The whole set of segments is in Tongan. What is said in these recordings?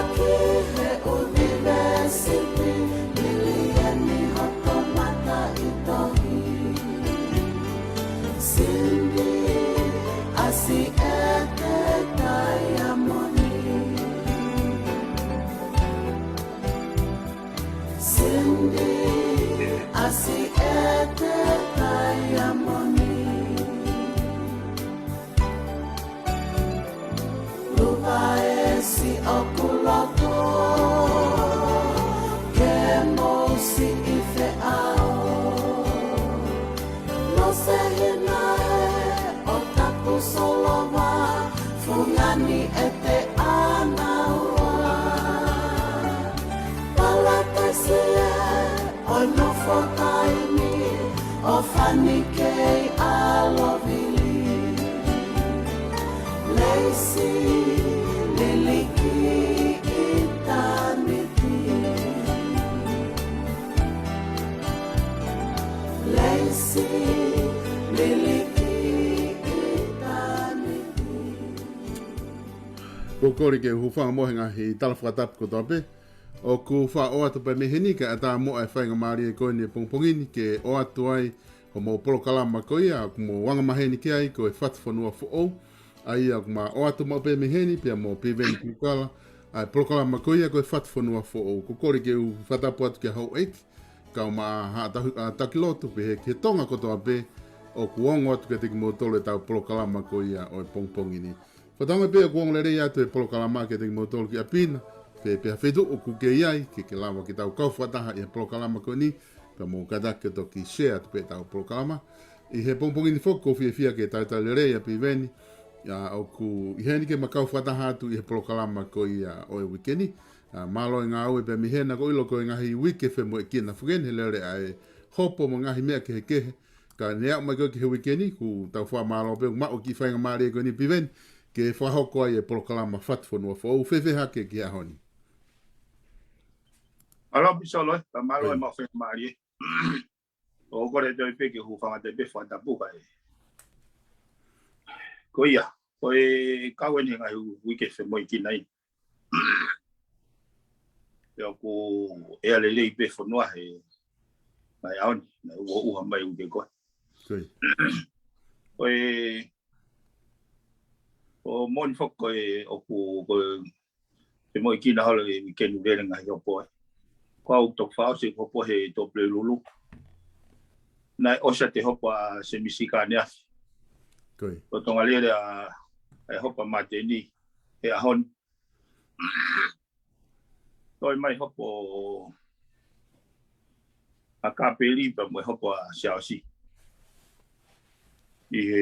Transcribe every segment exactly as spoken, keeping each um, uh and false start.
Ki he ʻunivēsiti, lilieni hoto mata ʻi tohi. Sindi ʻasi ʻete taiamoni. Sindi ʻasi ʻete taiamoni. Lupa esi ʻoku loto ke mou siʻi feʻao. Lose hina ē ʻo tapu solova, fungani ʻete ʻānaua. Palatesi ē ʻo nofo taimi, ʻo fani kei ʻalovili. Leisi liliki ʻitāniti. Leisi liliki ʻitāniti. Ko e kole ke u hūfanga mo e ngaahi tala fakatapu kotoa pē ʻoku faʻa ʻoatu pē mei heni, kae ʻatā mo e faingamālie ko eni he pongipongi ni ke ʻoatu ai hoʻomou polokalama ko ia ʻoku mou angamaheni ki ai, ko e Fatu Fonua Foʻou. ʻA ia ʻoku ma ʻoatu maʻu pē mei heni, pea mo Piveni Piukala, ʻa e polokalama ko ia ko e Fatu Fonua Foʻou. Ko e kole ke u fakatapu atu kia Houʻeiki, kau ma ha tahu-, ʻa, taki lotu pē he, ki he Tonga kotoa pē ʻoku ongo atu kiate kimoutolu ʻetau polokalama ko ia ʻo e pongipongi ni. Fakatauange pē ʻoku ongo lelei atu e polokalama kiate kimoutolu ki ʻapi na, pe, pe ha feituʻu ʻoku ke ʻi ai, ke, ke lava ke tau kau fakataha ʻi he polokalama ko eni, pea mou kātaki ke toki share atu pē ʻetau polokalama. ʻI he pongipongi ni foki ʻoku ou fiefia ke talitali lelei ʻa Piveni, ʻa, ʻoku ʻi heni ke ma kau fakataha atu ʻi he polokalama ko ia ʻo e uike ni. ʻA, mālō e ngāue pē mei hena, ʻoku ou ʻilo ko e ngaahi uike femoʻuekina foki eni he lele ʻa e hopo mo e ngaahi meʻa kehekehe. Ka ne aʻu mai ko ē ki he uike ni, ʻoku tau fakamālō pē ʻoku maʻu e kiʻi faingamālie ko eni Piveni, ke fakahoko ai e polokalama Fatu Fonua Foʻou. Fēfē hake ki he ʻaho ni? Mālō Pisolo ē, ka mālō e maʻu faingamālie. ʻOku ou kole atu pē ke u hūfanga atu pē fakatapu kae. Ko ia, ko e kau eni he ngaahi uike femoʻuekina eni. Pea ʻoku ʻea lelei pē fonua he ngaahi ʻaho ni, naʻe ʻuha, ʻuha mai uike ko ē. Ko ia. Ko e, ʻoku moʻoni foki ko e, ʻoku, ko e femoʻuekina holo e uike ni lele ngaahi hopo ē. Ko au toki fakaʻosi hopo he Tuʻapulelulu. Naʻe ʻosi ʻete hopo ʻa Semisi Kaneafi. Ko ia. Ko Tonga lele ʻa, ʻa e hopo ʻa Mateni he ʻaho ni. Toe mai hopo ʻa Kapeli pea mo e hopo ʻa Siaosi ʻi he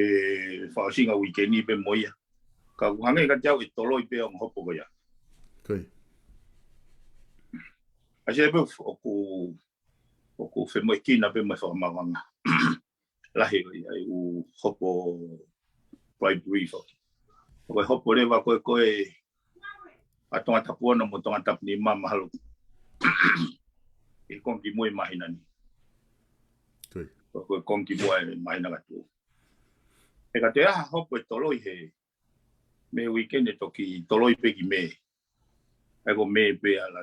fakaʻosinga uike ni pē mo ia. Ka ʻoku hangē kiate au ʻe toloi pē ʻa e ongo hopo ko ia. Ko ia. ʻA ia pē ʻoku, ʻoku femoʻuekina pē mo e fakamaauʻanga lahi ʻo ia ʻa e ʻū hopo bribery foki. Ko e hopo leva ko ē ko ē ʻa Tongatapu ono mo Tongatapu nima mahalo ʻi he konga kimui māhina ni. Ko ia. Ko e konga kimui ʻa e māhina ka tuʻu. He ka toe ʻi ai ha hopo ʻe toloi he mei he uike ni ʻe toki toloi pē ki Mē. ʻA ia ko Mē pē ʻa la.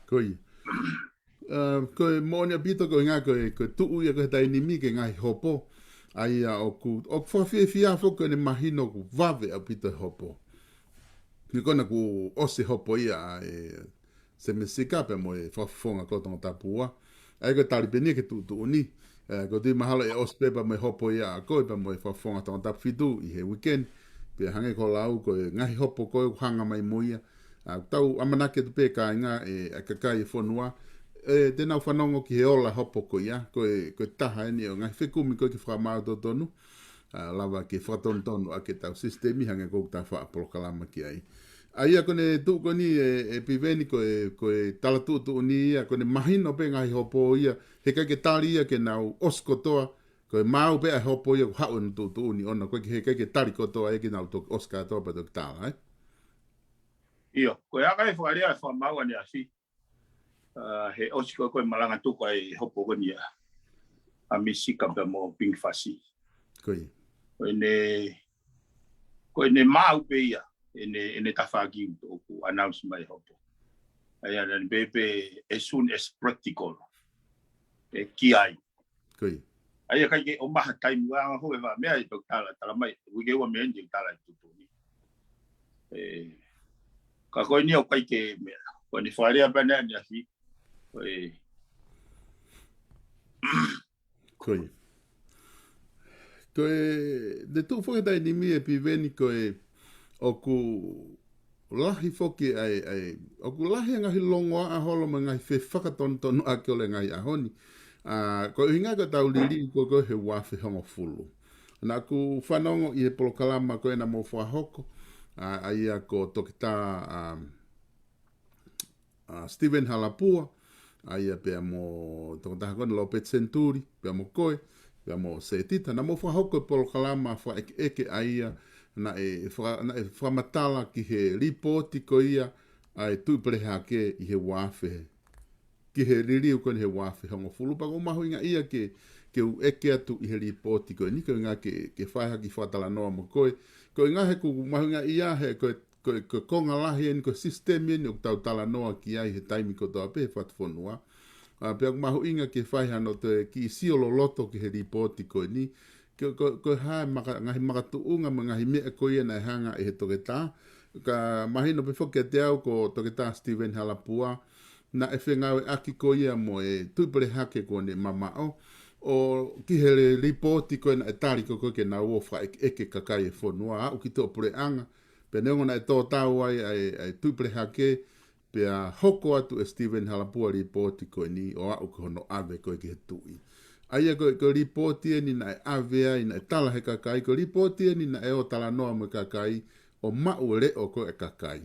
Ko ia. ʻA, ko e moʻoni ʻaupito ko e ngaahi, ko e, ko e tuʻu ia ko e taimi ni ki he ngaahi hopo. ʻA ia ʻoku, ʻoku fakafiefia foki ko ʻene mahino ʻoku vave ʻaupito e hopo. Ni ko ena kuo ʻosi e hopo ia ʻa e Semisi Kaneafi pea mo e fakafofonga ko Tongatapu ua. ʻA ia ko e tali pē eni ki he tuʻutuʻuni. ʻE, ʻoku ou tui mahalo ʻe ʻosi pē pea mo e hopo ia ʻa ko ē pea mo e fakafofonga Tongatapu fitu ʻi he uike ni. Pea hangē ko e lau ko e ngaahi hopo ko ē ʻoku hanga mai mo ia. ʻA, tau ʻamanaki atu pē kāinga ē, ʻa e kakai e fonua. ʻE, te nau fanongo ki he ola hopo ko ia. Ko e, ko e taha eni ʻo e ngaahi fekumi ko ē ke fakamaau totonu. ʻA, lava ke fakatonutonu ʻaki ʻetau sisitemi hangē ko ʻetau faʻa polokalama ki ai. ʻA ia ko ʻene tuʻu ko eni ē, ē Piveni ko e, ko e tala tuʻutuʻuni ia, ko ʻene mahino pē ngaahi hopo ia, heʻikai ke tali ia ke nau ʻosi kotoa, ko e maau pē ʻa e hopo ia ʻoku haʻu ʻene tuʻutuʻuni ʻona, ko e heʻikai ke tali kotoa ia ke nau toki ʻosi kātoa pea toki tala, ē? ʻIo, ko e ʻa e fakalea e fakamaau ʻaneafi. ʻA, he ʻosi ko ē ko e malanga tuku ʻa e hopo ko eni ʻa, ʻa Misika pea mo Pingi Fasi. Ko ia. Ko ʻene, ko ʻene maau pē ia. ʻene, ʻene tafaʻaki ʻoku announce mai hopo. ʻA ia naʻa ne pehē pē as soon as practical. ʻE ki ai. Ko ia. ʻA ia ʻikai ke ʻomaha taimi ua anga hou e vā meʻa ʻi he tau tala, tala mai, uike ua mei heni te u tala ʻi tutu ni. ʻE, ka ko eni ʻoku ʻikai ke meʻa. Ko eni fakalea pē ʻanenai afi. Ko e. Ko ia. Ko e, te tuʻu foki he taimi ni ʻe Piveni ko e, ʻoku lahi foki ai, ai, ʻoku lahi e ngaahi longoaʻa holo mo e ngaahi fefakatonutonuʻaki ʻo e ngaahi ʻaho ni. ʻA, ko e ʻuhinga ko e tau liliu ko e, ko e he ua afe hongofulu. Naʻa ku fanongo ʻi he polokalama ko ē naʻa mou fakahoko, ʻa, ʻa ia ko Toketā, ʻa, ʻa Stephen Halapua, ʻa ia pea mo tokotaha ko eni Lopeti Senituli, pea mo koe, pea mo Setita. Naʻa mou fakahoko e polokalama fakaʻekeʻeke ʻa ia, naʻe faka-, naʻe fakamatala ki he lipooti ko ia ʻa e Tuʻi Pelehake ʻi he ua afe. Ki he liliu ko eni he ua afe hongofulu, pea ʻoku mahuʻinga ia ke, ke u ʻeke atu ʻi he lipooti ko eni, ko e ʻuhinga ke, ke fai ha kiʻi fakatalanoa mo koe. Ko e ʻuhinga he ʻoku mahuʻinga ia he ko e ko e, ko e konga lahi eni, ko e sisitemi eni ʻoku tau talanoa ki ai he taimi kotoa pē he fatu fonua. ʻA, pea ʻoku mahuʻinga ke fai hano toe kiʻi sio loloto ki he lipooti ko eni. Ko, ko, ko e hā e maka-, ngaahi makatuʻunga mo e ngaahi meʻa ko ia naʻe hanga ʻe he toketā. Ka mahino pē foki kiate au ko Toketā Stephen Halapua, naʻe fengāueʻaki ko ia mo e Tuʻi Pelehake kuo ne mamaʻo. ʻO ki he lipooti ko ē naʻe tali ko ē ke nau ō fakaʻekeʻeke kakai e fonua, aʻu ki tuʻapuleʻanga, pea neongo naʻe tō tau ai ʻa e, ʻa e Tuʻi Pelehake, pea hoko atu ʻe Stephen Halapua lipooti ko eni ʻo aʻu ki hono ʻave ko ē ki he tuʻi. ʻA ia ko e, ko e lipooti eni naʻe ʻave ai, naʻe tala he kakai, ko e lipooti eni naʻe ō talanoa mo e kakai ʻo maʻu e leʻo ko ē ʻa e kakai.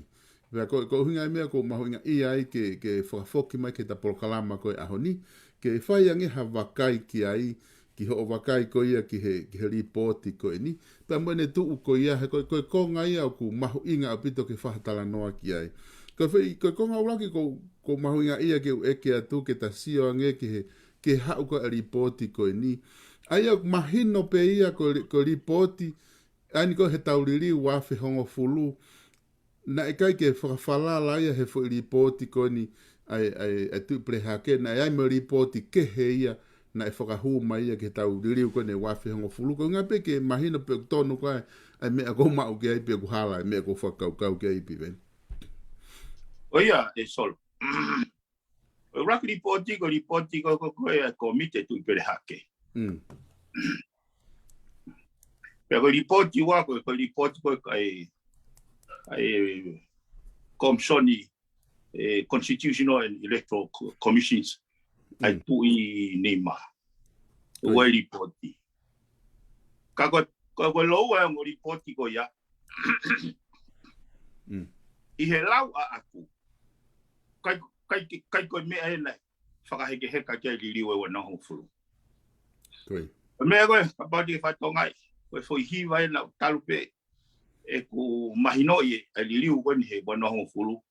Pea ko, ko e ʻuhinga e meʻa ʻoku mahuʻinga ia ai ke, ke fakafoki mai ki he ta polokalama ko e ʻaho ni, ke fai ange ha vakai ki ai, ki hoʻo vakai ko ia ki he, ki he lipooti ko eni. Pea mo ʻene tuʻu ko ia, he ko, ko e konga ia ʻoku mahuʻinga ʻaupito ke fakatalanoa ki ai. Ko e foʻi, ko e konga ʻuluaki ʻoku, ʻoku mahuʻinga ia ke u ʻeke atu ke ta sio ange ki he, ki he haʻu ko ē ʻa e lipooti ko eni. ʻA ia ʻoku mahino pē ia ko e li-, ko e lipooti, ʻa eni ko ē he tau liliu ua afe hongofulu, naʻe ʻikai ke fakafalala ia he foʻi lipooti ko eni ʻa e, ʻa e, ʻa e Tuʻi Pelehake, naʻe ʻi ai mo e lipooti kehe ia, naʻe fakahū mai ia ki he tau liliu ko eni ua afe hongofulu, ko e ʻuhinga pē ke mahino pe ʻoku tonu ko ē ʻa e meʻa ʻoku ou maʻu ki ai pe ʻoku hala e meʻa ʻoku ou fakakaukau ki ai Piveni. ʻIo, ʻe Solo. Ko e ʻuluaki lipooti, ko e lipooti ko, ko, ko e Kōmiti Tuʻi Pelehake. Mm. Pea ko e lipooti ua, ko, ko e lipooti ko ē ʻa e, ʻa e Komisoni, ʻe, Constitutional and Electoral Co-, Commissions, ʻa e Mm. Tuʻi Nima. ʻIo. Ua e lipooti. Ka ko, ko, ko e lōua e ongo lipooti ko ia. Mm. ʻI he lau ʻaʻaku, ʻikai, ʻikai, ʻikai ko e meʻa ena fakahekeheka ki ai e liliu ʻo e ua noa hongofulu. Ko ia. Ko e meʻa ko ē, kapau te ke fakatonga ai, ko e foʻi hiva ena ʻoku talu pē ʻeku mahinoʻi e, e liliu ko eni he ua noa hongofulu.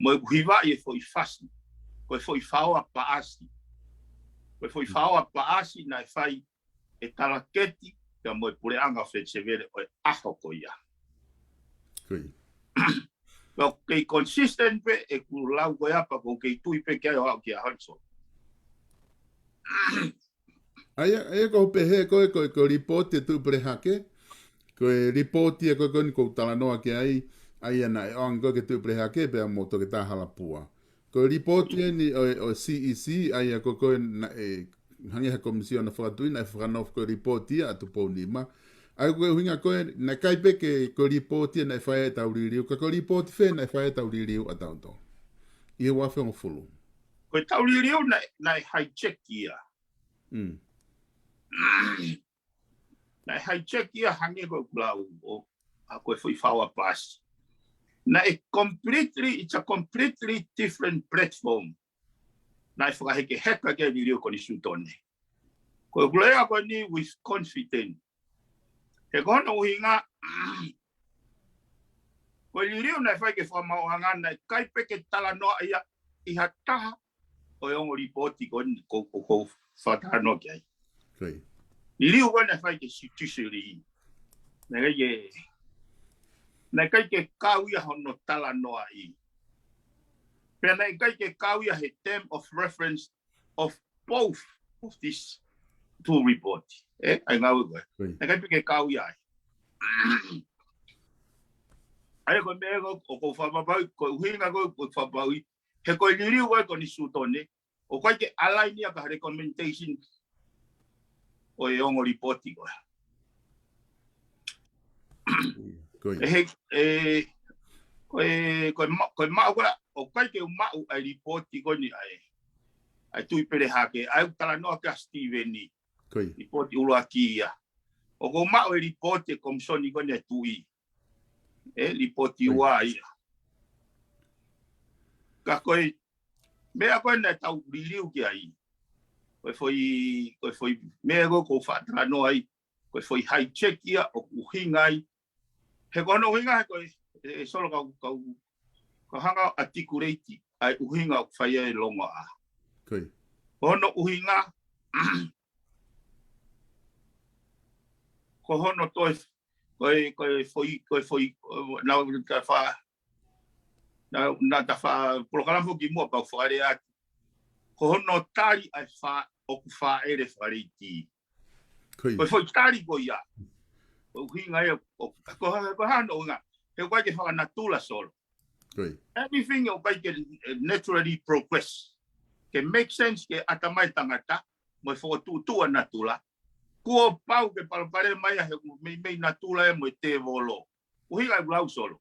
Mo ʻeku hivaʻi e foʻi fasi, ko e foʻi faoa paasi. Ko e foʻi faoa paasi naʻe fai ʻe Talaketi, pea mo e Puleʻanga Fete Sevele ʻo e ʻaho ko ia. Ko ia. Pea ʻoku kei consistent pē ʻeku lau ko ia pea ʻoku ou kei tui pē ki ai ʻo aʻu ki he ʻaho ni. ʻA ia, ʻa ia ʻoku ou pehē ko e, ko e, ko e lipooti e Tuʻi Pelehake, ko e lipooti ia ko ē ko eni ʻoku ou talanoa ki ai, ʻa ia naʻe ʻoange ko ē ki he Tuʻi Pelehake pea mo Toketā Halapua. Ko e lipooti eni ʻo e, ʻo e C E C, ʻa ia ko ē ko ē naʻe hangē ha komisiona fakatuʻi, naʻe fakanofo ko e lipooti ia ʻa Tupou Nima. ʻA ia ko e ʻuhinga ko ē, naʻe ʻikai pē ke, ko e lipooti ia naʻe fai ai e tau liliu, ka ko e lipooti fē naʻe fai ai e tau liliu ʻatautolu ʻi he ua afe hongofulu. Ko e tau liliu naʻe, naʻe hijack ia. Mm. Naʻe hijack ia hangē ko ʻeku lau ʻo, ʻa ko e foʻi faoa paasi. Naʻe completely, it's a completely different platform. Naʻe fakahekeheka ki ai e liliu konisitūtone. Ko ʻeku lea ko eni with confidence. He ko hono ʻuhinga, ko e liliu naʻe fai ki he Fakamaauʻanga naʻe ʻikai pē ke talanoa ia ʻi ha taha ʻo e ongo lipooti ko eni ʻoku, ʻoku, ʻoku ou fakatalanoa ki ai. Ko ia. Liliu ko eni naʻe fai ki he judiciary. Naʻe ʻikai ke, Naʻe ʻikai ke kau ia hono talanoaʻi. Pea naʻe ʻikai ke kau ia he term of reference of both of these two report. ʻE, ʻa e ngāue ko ē. Naʻe ʻikai ke kau ia ai. ʻA ia ko e meʻa ko ē ʻoku ou fakapapauʻi, ko e ʻuhinga ko ē ʻoku ou fakapapauʻi, he ko e liliu ko ē ʻa e konisitūtone, ʻoku ʻikai ke align ia ki he recommendation ʻo e ongo report ko ē. ʻE he, ʻe, ko e, ko e ma-, ko e maʻu ko ē, ʻoku ʻikai ke u maʻu ʻa e report ko eni ʻa e, ʻa e Tuʻi Pelehake, ʻa e ʻoku talanoa ki ai ʻa Steven ni. Report ʻuluaki ia. ʻOku ou maʻu e report e komisoni ko eni ʻa e Tuʻi. ʻE, report ua ia. Ka ko e meʻa ko ē naʻa tau liliu ki ai. Ko e foʻi, ko e foʻi meʻa ko ē ʻoku ou faʻa talanoa ai. Ko e foʻi hijack ia ʻoku ʻuhinga ai. He ko hono ʻuhinga he ko e, ʻe Solo kau, kau, kau hanga ʻo articulate ʻa e ʻuhinga ʻoku fai ai e longoaʻa. Ko hono ʻuhinga, ko hono toe, ko e, ko e foʻi, ko e foʻi, naʻa ta faʻa, naʻa, naʻa ta faʻa polokalama foki muʻa pea u fakalea atu. Ko hono tali ʻa e fa-, ʻoku fāʻele fakaleiti. Ko e foʻi tali ko ia. Ko e ʻuhinga ia, ʻo, ko ha-, ko hono ʻuhinga. He ʻoku ʻikai ke fakanatula Solo. Everything ʻoku ʻikai ke, eh, naturally progress. Ke make sense ki he ʻatamai tangata, mo e fokotuʻutuʻu ʻa natula. Kuo pau ke palopalema ia he ʻoku meimei natula ia mo e tēvolo. ʻUhinga ʻeku lau Solo.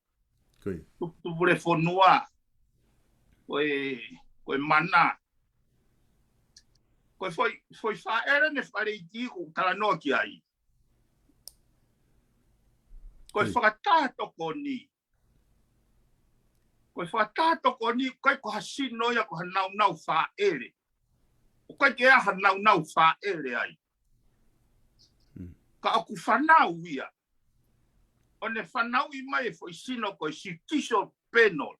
Tupu, tupu le fonua. Ko e, ko e mana. Ko e foʻi, foʻi fāʻele ʻeni fakaleiti ʻoku talanoa ki ai. Ko e fakataha tokoni. Ko e fakataha tokoni, ʻoku ʻikai ko ha sino ia ko ha naunau fāʻele. ʻOku ʻikai ke ʻi ai ha naunau fāʻele ai. Ka ʻoku fanau ia. ʻO ne fanauʻi mai e foʻi sino ko e judicial panel.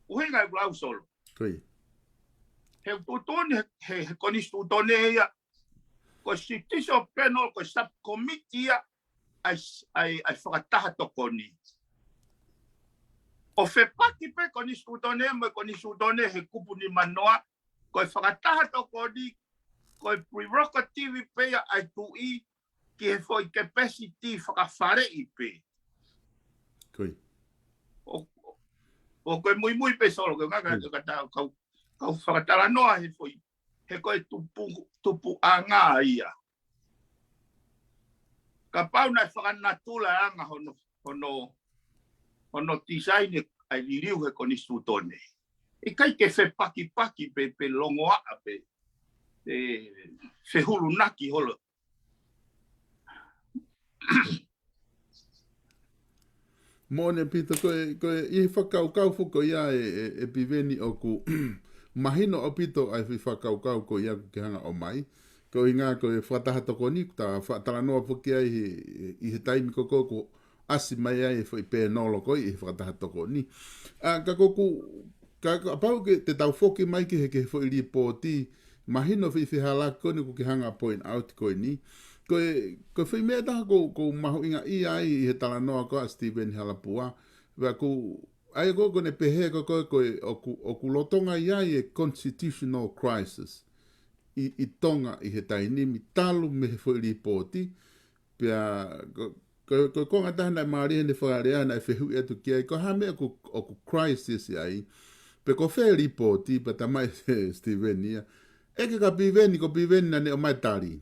ʻUhinga ʻeku lau Solo. He tuʻutuʻuni he, he, he konisitūtone ia. Ko e judicial panel, ko e subcommittee ia, ʻa e, ʻa e, ʻa e fakataha tokoni. ʻO fepaki pē konisitūtone mo e konisitūtone he kupu nimanoa, ko e fakataha tokoni, ko e prerogative pē ia ʻa e tuʻi ki he foʻi capacity fakafaleʻi pē. ʻO, ʻo ko e muimui pē Solo, ko e ngaka, ka ta, kau, kau fakatalanoa he foʻi, he ko e tupu, tupuʻanga ia. Kapau naʻe fakanatula ʻa e anga hono, hono, hono design ʻa e liliu he konisitūtone. ʻIkai ke fepakipaki pē, pe longoaʻa pē, ʻe fehulunaki holo. Moʻoni ʻaupito ko e, ko e ʻi he fakakaukau foki ko ia ʻe, ʻe, ʻe Piveni ʻoku mahino ʻaupito ʻa e foʻi fakakaukau ko ia ʻoku ke hanga ʻo ʻomai. Ko e ʻuhinga ko e fakataha tokoni, ta faʻa talanoa foki ai ʻi, ʻi he taimi ko ē ʻoku ʻasi mai ai e foʻi pēnolo ko ē ʻi he fakataha tokoni. ʻA, ka ko ʻeku, ka, kapau ke te tau foki mai ki he, ki he foʻi lipooti, mahino foʻi fehālaaki ko eni ʻoku ke hanga point out ko eni. Ko e, ko e foʻi meʻa ʻe taha ʻoku, ʻoku mahuʻinga ʻia ai ʻi he talanoa ko ē ʻa Steven Halapua. Pea ʻoku, ʻa ia ko ē ʻoku ne pehē ko ē ko e, ko e ʻoku, ʻoku lolotonga ʻi ai e constitutional crisis ʻi, ʻi Tonga ʻi he taimi ni talu mei he foʻi lipooti. Pea ko, ko, ko e konga ʻe taha naʻe mālie heʻene fakalea naʻe fehuʻi atu ki ai, ko e hā e meʻa ʻoku, ʻoku crisis ai. Pe ko fē lipooti, pea talamai ʻe Steven ia. ʻEke kia Piveni, ko Piveni naʻa ne ʻomai e tali.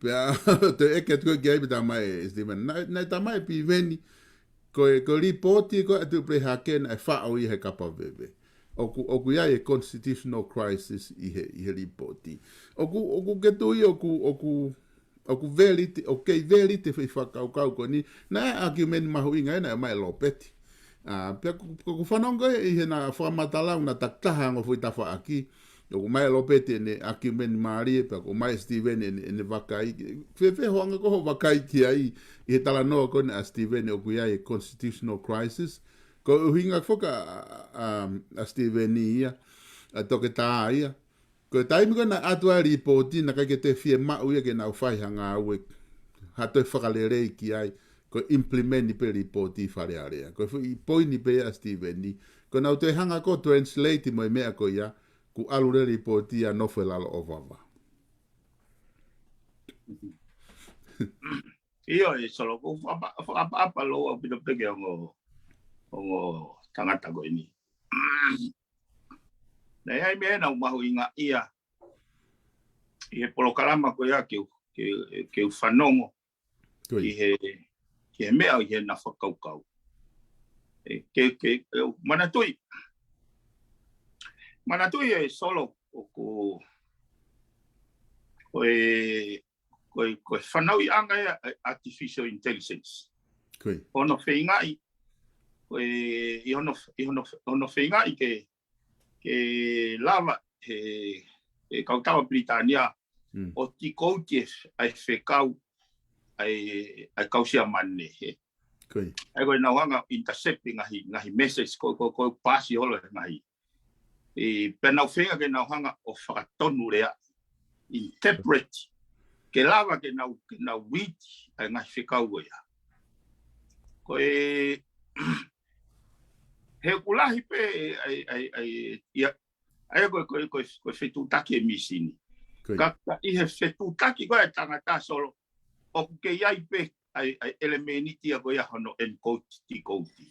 Pea toe ʻeke atu ki ai pea talamai ʻe Steven. Naʻe, naʻe talamai ʻe Piveni, ko e, ko e lipooti ko ē ʻa e Tuʻi Pelehake naʻe faʻo ia he kapa veve. ʻOku, ʻoku ʻi ai e constitutional crisis ʻi he, ʻi he lipooti. ʻOku, ʻoku ke tui, ʻoku, ʻoku, ʻoku valid, ʻoku kei valid e foʻi fakakaukau ko eni. Naʻe ʻaki meni mahuʻinga ʻena ʻomai ʻe Lopeti. ʻA, pea ʻoku, ʻoku fanongo ʻi heʻena fakamatala ʻoku na takitaha ongo foʻi tafaʻaki. ʻOku ʻomai ʻe Lopeti ʻene argument mālie, pea ʻoku ʻomai ʻe Steven ʻene, ʻene vakai. Fēfē hoʻo anga ko hoʻo vakai ki ai, ʻi he talanoa ko eni ʻa Steven ʻoku ʻi ai e constitutional crisis. Ko e ʻuhinga foki ʻa, ʻa, ʻa Steven ia, ʻa e toketā ia. Ko e taimi ko ē naʻe ʻatu ai e lipooti naʻe ʻikai ke toe fiemaʻu ia ke nau fai ha ngāue, ha toe fakalelei ki ai. ko e implement pē lipooti Fale Alea. Ko e foʻi poini pē ʻa Steven ni. Ko ʻenau toe hanga ko e translate mo e meʻa ko ia, kuo ʻalu leva lipooti ia ʻo nofo ʻi lalo ʻo vava. ʻIo, ʻe Solo, ʻoku ou fakaʻapaʻapa, fakaʻapaʻapa lōua pito pē ki he ongo, ongo tangata ko eni. Naʻe ʻi ai e meʻa naʻe mahuʻinga ia ʻi he polokalama ko ia ke u, ke, ke u fanongo Ko ia. ʻi he, ʻi he meʻa ʻi heʻena fakakaukau. ʻE, ke, ke, ʻe, manatuʻi. Manatuʻi ʻe Solo ʻoku, ko e, ko e, ko e fanauʻiʻanga ia ʻa e artificial intelligence. Ko ia. Hono feingaʻi, ko e, ʻi hono, ʻi hono, hono feingaʻi ke, ke lava he, he kautau ʻa Pilitānia Mm. ʻo tikouti e, ʻa e fekau, ʻa e, ʻa e kau Siamane, he. Ko ia. ʻA ia ko ʻenau hanga ʻo intercept e ngaahi, ngaahi message ko, ko, ko e paasi holo e ngaahi. ʻE, pea nau feinga ke nau hanga ʻo fakatonu lea, interpret, ke lava ke nau, ke nau read ʻa e ngaahi fekau ko ia. Ko e, he ʻoku lahi pē ʻa e, ʻa e, ʻa e, ia, ʻa ia ko e, ko e, ko e, ko e fetuʻutaki e mīsini. Ko ia. Ka, ka ʻi he fetuʻutaki ko ē ʻa e tangata Solo, ʻoku kei ʻi ai pē ʻa e, ʻa e ʻelemēniti ia ko ia hono encode, decode.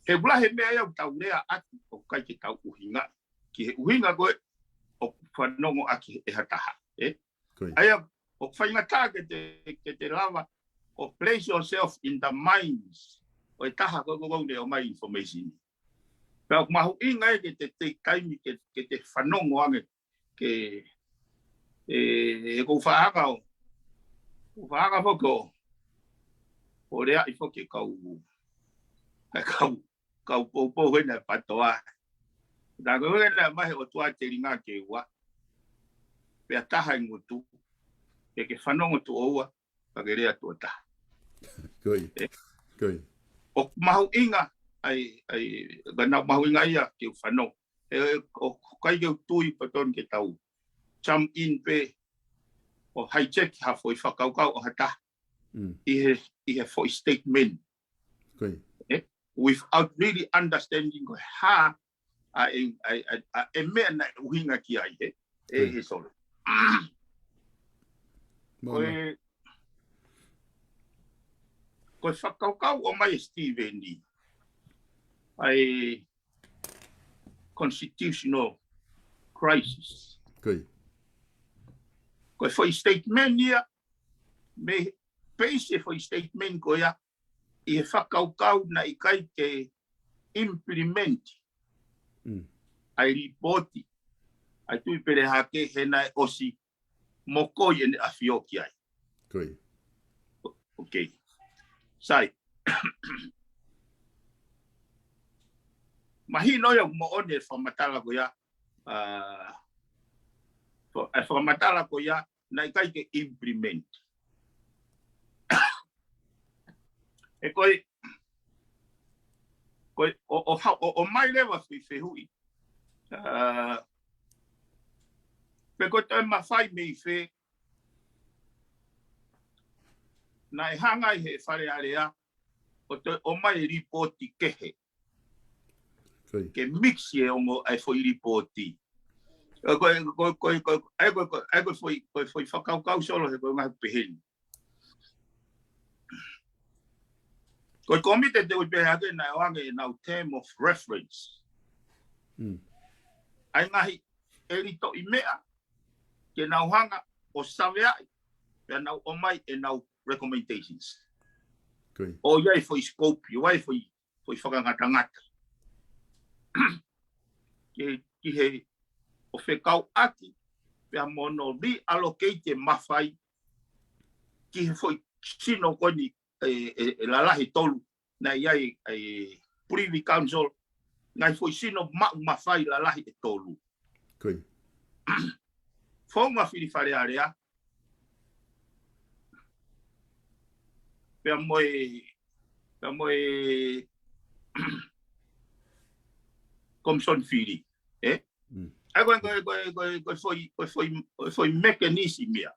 He ʻoku lahi e meʻa ia ʻoku tau lea atu, ʻoku ʻikai ke tau ʻuhinga. Ki he ʻuhinga ko ē ʻoku fanongo ʻaki ʻe ha taha, ē? Ko ia. ʻA ia, ʻoku faingataʻa ke te, ke te lava ʻo place yourself in the minds ʻo e taha ko ē ʻoku ne ʻomai information. Pea ʻoku mahuʻinga ia ke te take time ke, ke te fanongo ange ke, ʻe, ʻe ʻoku ou faʻa hanga ʻo, ʻoku ou faʻa hanga foki ʻo, ʻo leaʻi foki e kau, e kau, kau poupou hena e PTOA. Naʻa ko ē naʻe ʻomai he ʻOtua telinga ke ua. Pea taha e ngutu. Ke ke fanongo tuʻo ua, pea ke lea tuʻo taha. Ko ia. Ē? Ko ia. ʻOku mahuʻinga, ʻa e, ʻa e, ka naʻa mahuʻinga ia ke u fanongo. ʻE, ʻoku ʻikai ke u tui pē tonu ke tau jump in pē ʻo hijack ha foʻi fakakaukau ʻo ha taha Mm. ʻi he, ʻi he foʻi statement. Ko ia. Ē? Without really understanding ko e hā ʻa e, ʻa e, ʻa e, ʻa e meʻa naʻe ʻuhinga ki ai, ē? Ē, Ko ia. ʻe Solo. Ko Mālō. e, ko e fakakaukau ʻomai ʻe Steven ni. ʻA e constitutional crisis. Ko ia. Ko e foʻi statement ia, mei he base e foʻi statement ko ia, ʻi he fakakaukau naʻe ʻikai ke implement Mm. ʻa e lipooti ʻa e Tuʻi Pelehake he naʻe ʻosi mokoi ʻene ʻafio ki ai. Ko ia. ʻOkei. Sai. Mahino ia ʻoku moʻoni e fakamatala ko ia, ʻa, fa-, e fakamatala ko ia, naʻe ʻikai ke implement. ʻE ko e, ko e, ʻo, ʻo ha-, ʻo, ʻomai leva foʻi fehuʻi. ʻA, pe ko e toe mafai mei fē, naʻe hanga ʻe he Fale Alea ʻo toe ʻomai e lipooti kehe. Ko ia. Ke mix e ongo ʻa e foʻi lipooti. Ko e, ko e, ko e, ko e, ko e, ʻa e ko e, ko e, ʻa e ko e foʻi, ko e foʻi fakakaukau Solo he ko e ngaahi pehē ni. Ko e kōmiti te u pehē hake naʻe ʻoange ʻenau term of reference. Mm. ʻA e ngaahi ʻelitoʻi meʻa, ke nau hanga ʻo saveaʻi, pea nau ʻomai ʻenau recommendations. Ko ia. ʻOku ʻi ai e foʻi scope, ʻoku ʻi ai e foʻi, foʻi fakangatangata. Ki, ki he ʻo fekauʻaki, pea mo hono reallocate e mafai, ki he foʻi sino ko eni, ʻe, ʻe, ʻe lalahi ʻe tolu, naʻe ʻi ai e Privy Council, ngaahi foʻi sino maʻu mafai lalahi ʻe tolu. Ko ia. Founga fili Fale Alea, pea mo e, pea mo e Komisoni Fili, ē? Mm. ʻA ia ko e, ko e, ko e, ko e, ko e foʻi, ko e foʻi, ko e foʻi mechanism ia.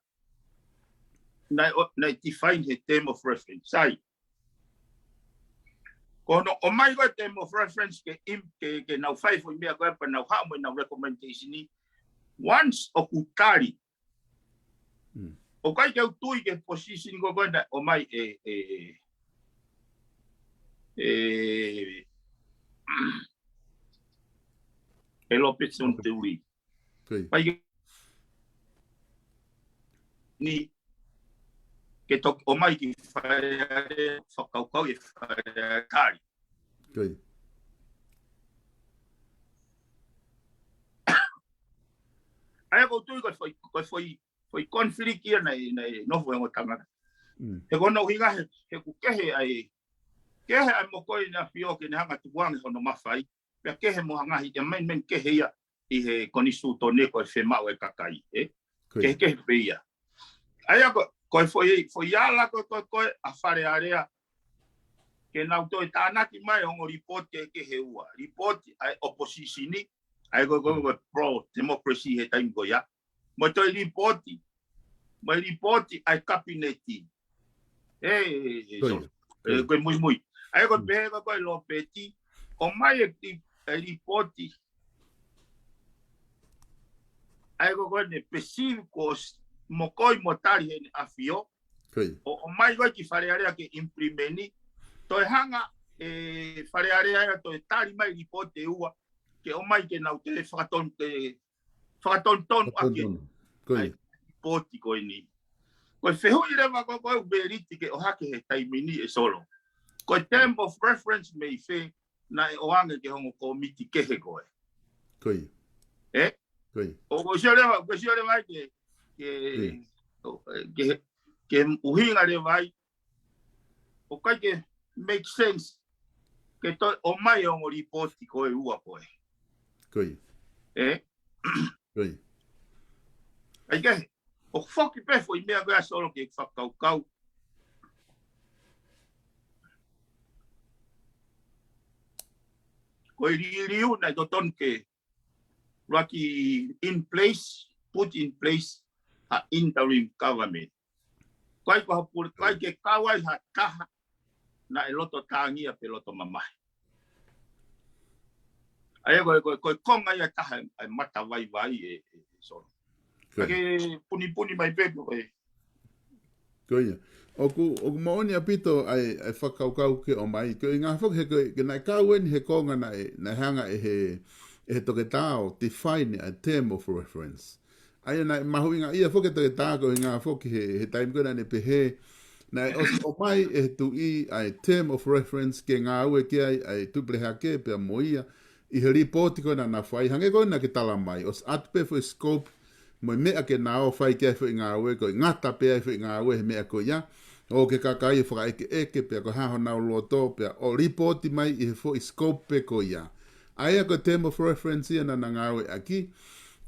Naʻe ʻo, naʻe define he term of reference. Sai. Ko hono ʻomai ko e term of reference ke im-, ke, ke nau fai foʻi meʻa ko ē pea nau haʻu mo ʻenau recommendation ni. Once ʻoku tali. Mm. ʻOku ʻikai ke u tui ki he position ko ē ko ē naʻe ʻomai ʻe, ʻe, ʻe, ʻe Lopez Zonturi. Ko ia. Pai ke ni ke toki ʻomai ki Fale Alea fakakaukau ʻe Fale Alea tali. Ko ia. ʻA ia ʻoku ou tui ko e foʻi, ko e foʻi, foʻi conflict ia naʻe, naʻe nofo he ongo tangata. Mm. He ko hono ʻuhinga he, he ʻoku kehe ai, kehe ai mo ko e ʻEne ʻAfio ke ne hanga tukuange hono mafai, pea kehe mo e ngaahi amendment kehe ia ʻi he konisitūtone ko e fiemaʻu ʻa e kakai, ē? Ko ia. Kehekehe pē ia. ʻA ia ko, ko e foʻi, foʻi ala ko, ko, ko ē ʻa Fale Alea, ke nau toe tānaki mai ongo lipooti kehekehe ʻe ua. Lipooti ʻa e opposition ni, ʻa ia ko, ko, ko e pro-democracy he taimi ko ia. Mo e toe lipooti. Mo e lipooti ʻa e kapineti. Ē, ē, ē, Ko ia. sorry. Ko ia. Ē, ko e muimui. ʻA ia ko e Mm. pehē ko, ko e Lopeti, ʻomai e li-, e lipooti. ʻA ia ko, ko ʻene perceive ko s-, mo ko e mo tali he ʻEne ʻAfio. Ko ia. ʻO, ʻomai ko ē ki Fale Alea ke implement ni. Toe hanga ʻe Fale Alea ia toe tali mai lipooti ʻe ua. Ke ʻomai ke nau toe fakatonu, ke fakatonutonu ʻaki Fakatonutonu. Ko ia. ʻa e lipooti ko eni. Ko e fehuʻi leva ko, ko e ʻoku veliti ke ʻohake he taimi ni ʻe Solo. Ko e term of reference mei fē naʻe ʻoange ki he ongo kōmiti kehe ko ē. Ko ia. Ē? Ko ia. ʻOku ou sio leva, ʻoku ou sio leva ai ke, ke, Ko ia. ʻo, ke, ke ʻuhinga leva ai. ʻOku ʻikai ke make sense ke toe ʻomai ongo lipooti ko ē ʻe ua ko ē. Ko ia. Ē? Ko ia. ʻIkai ke, ʻoku foki pē foʻi meʻa ko ē ʻa Solo ke fakakaukau. Ko e liliu naʻe totonu ke ʻuluaki in place, put in place, ha interim government. Ko e ʻikai ko ha pule, ʻikai ke kau ai ha taha naʻe loto tāngia pe loto mamahi. ʻA ia ko e, ko e, ko e konga ia ʻe taha ʻa e matavaivai ē, ē, ē Solo. Ko ia. Ka ke punipuni mai pē ko e Ko ia. ʻOku, ʻoku moʻoni ʻaupito ʻa e, ʻa e fakakaukau ke ʻomai. Ko e ʻuhinga foki he ko e, ke naʻe kau eni he konga naʻe, naʻe hanga ʻe he, ʻe he toketā ʻo define ʻa e term of reference. ʻA ia naʻe mahuʻinga ia foki e toketā ko e ʻuhinga foki he, he taimi ko ē naʻa ne pehē, naʻe ʻosi ʻomai ʻe he tuʻi ʻa e term of reference ke ngāue ki ai ʻa e Tuʻi Pelehake pea mo ia, ʻi he lipooti ko ē naʻa na fai, hangē ko ē naʻa ke tala mai, ʻosi ʻatu pē foʻi scope, mo e meʻa ke na ō fai ki ai foʻi ngāue, ko e ngata pē ai foʻi ngāue he meʻa ko ia, ʻo ke kakai ʻo fakaʻekeʻeke, pea ko e hā honau loto, pea ʻo lipooti mai ʻi he foʻi scope pē ko ia. ʻA ia ko e term of reference ia naʻa na ngāue ʻaki,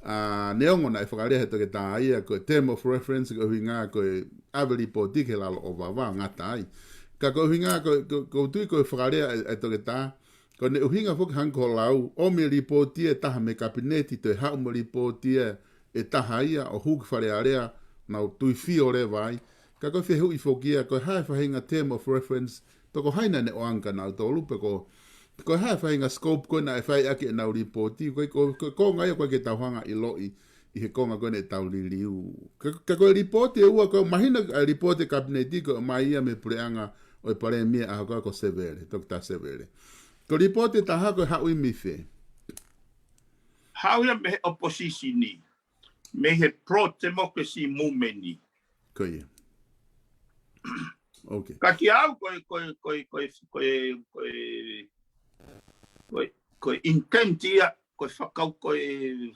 ʻa, neongo naʻe fakalea he toketā ia, ko e term of reference ko e ʻuhinga ko e ʻave lipooti ki he lalo ʻo vava, ngata ai. Ka ko e ʻuhinga ko, ko, ʻoku ou tui ko e fakalea ʻa e, ʻa e toketā, ko ʻene ʻuhinga foki hangē ko hoʻo lau, ʻomi e lipooti ʻe taha mei he kapineti toe haʻu mo e lipooti ʻe taha ia ʻo hū ki Fale Alea, nau tuifio leva ai. Ka ko e fehuʻi foki ia, ko e hā e faʻahinga term of reference, pe ko hai naʻa ne ʻoange kia nautolu, pe ko, ko e hā e faʻahinga scope ko ē naʻe fai ʻaki ʻenau lipooti, ko e, ko e, ko e konga ia ko ē ke tau hanga ʻiloʻi, ʻi he konga ko ē naʻa tau liliu. Ka, ka ko e lipooti ʻe ua ko ē, mahino ʻa e lipooti ʻa e kapineti ko ē ʻomai ia mei he puleʻanga ʻo e palēmia ʻaho ko ē ko Sevele, Toketā Sevele. Ko e lipooti ʻe taha ko e haʻu ia mei fē? Haʻu ia mei he opposition ni, mei he pro-democracy movement ni. Ko ia. Ok. Ka kiate au ko e, ko e, ko e, ko e, ko e, ko e, ko e, ko e intent ia, ko e fakau-, ko e,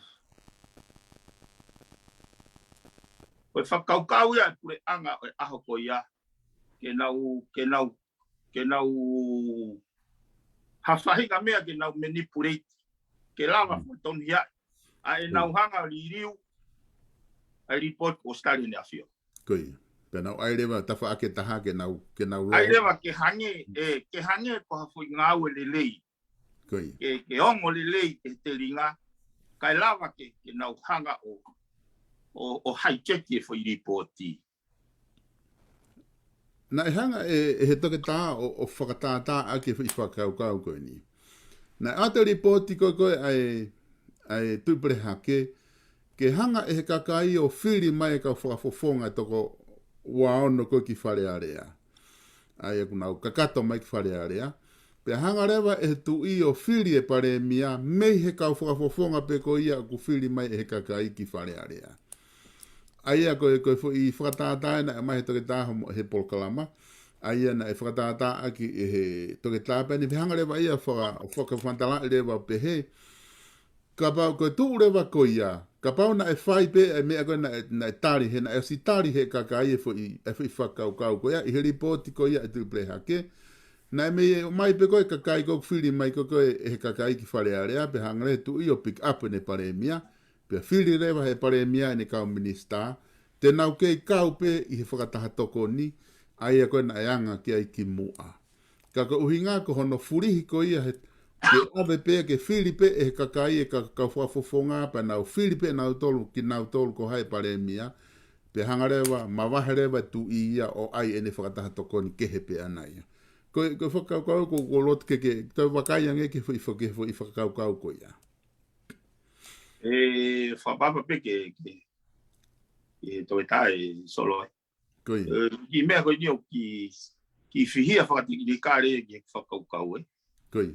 ko e fakakaukau ia ʻa e puleʻanga ʻo e ʻaho ko ia, ke nau, ke nau, ke nau ha faʻahinga meʻa ke nau manipulate, ke lava Mm. fakatonuhiaʻi ʻa ʻenau Mm. hanga liliu ʻa e lipooti ʻoku ʻosi tali ʻe he ʻEne ʻAfio. Ko ia. Pea nau ʻai leva tafaʻaki ʻe taha ke nau, ke nau ʻAi lō. leva ke hangē, ʻe, ke hangē ko ha foʻi ngāue lelei. Ko ia. Ke, ke ongo lelei ʻi he telinga, kae lava ke, ke nau hanga ʻo, ʻo, ʻo hijack e foʻi lipooti. Naʻe hanga ʻe, ʻe he toketā ʻo, ʻo fakatātā ʻaki e foʻi fakakaukau ko eni. Naʻe ʻoatu e lipooti ko ē ko ē ʻa e, ʻa e Tuʻi Pelehake, ke hanga ʻe he kakai ʻo fili mai e kau fakafofonga ʻe toko ua ono ko ē ki Fale Alea. ʻA ia ʻoku nau kakato mai ki Fale Alea. Pea hanga leva ʻe he tuʻi ʻo fili e palēmia, mei he kau fakafofonga pē ko ia ʻoku fili mai ʻe he kakai ki Fale Alea. ʻA ia ko e, ko e foʻi fakatātā ena ʻoku ʻomai he toketā homo-, he polokalama. ʻA ia naʻe fakatātā ʻaki ʻe he toketā pē eni, pea hanga leva ia faka-, fakamatalaʻi leva pehē. Kapau ko e tuʻu leva ko ia, kapau naʻe fai pē e meʻa ko ē naʻe, naʻe tali, he naʻe ʻosi tali he kakai e foʻi, e foʻi fakakaukau ko ia, ʻi he lipooti ko ia ʻa e Tuʻi Pelehake. Naʻe mei ʻomai pē ko ē kakai ko ē ʻoku fili mai ko ē ko ē ʻe he kakai ki Fale Alea, pea hanga leva e tuʻi ʻo pick up ʻene palēmia, pea fili leva he palēmia ʻene kau minisitā, te nau kei kau pē ʻi he fakataha tokoni, ʻa ia ko ē naʻe anga ki ai kimuʻa. Ka ko e ʻuhinga ko hono fulihi ko ia he, ke ʻave pē, ke fili pē ʻe he kakai e ka-, kau fakafofonga, pea nau fili pē nautolu, kinautolu ko hai palēmia, pea hanga leva, mavahe leva e tuʻi ia ʻo ʻai ʻene fakataha tokoni kehe pē ʻana ia. Ko e, ko e fakakaukau ko, ko loto ke, ke, tau vakai ange ki he foʻi, foʻi, foʻi fakakaukau ko ia. ʻE, fakapapa pē ke, ke, ke toe tae, Solo, ē. Ko ia. ʻE, kiʻi meʻa ko eni ʻoku kiʻi, kiʻi fihia fakatekinikale ki he fakakaukau, ē. Ko ia.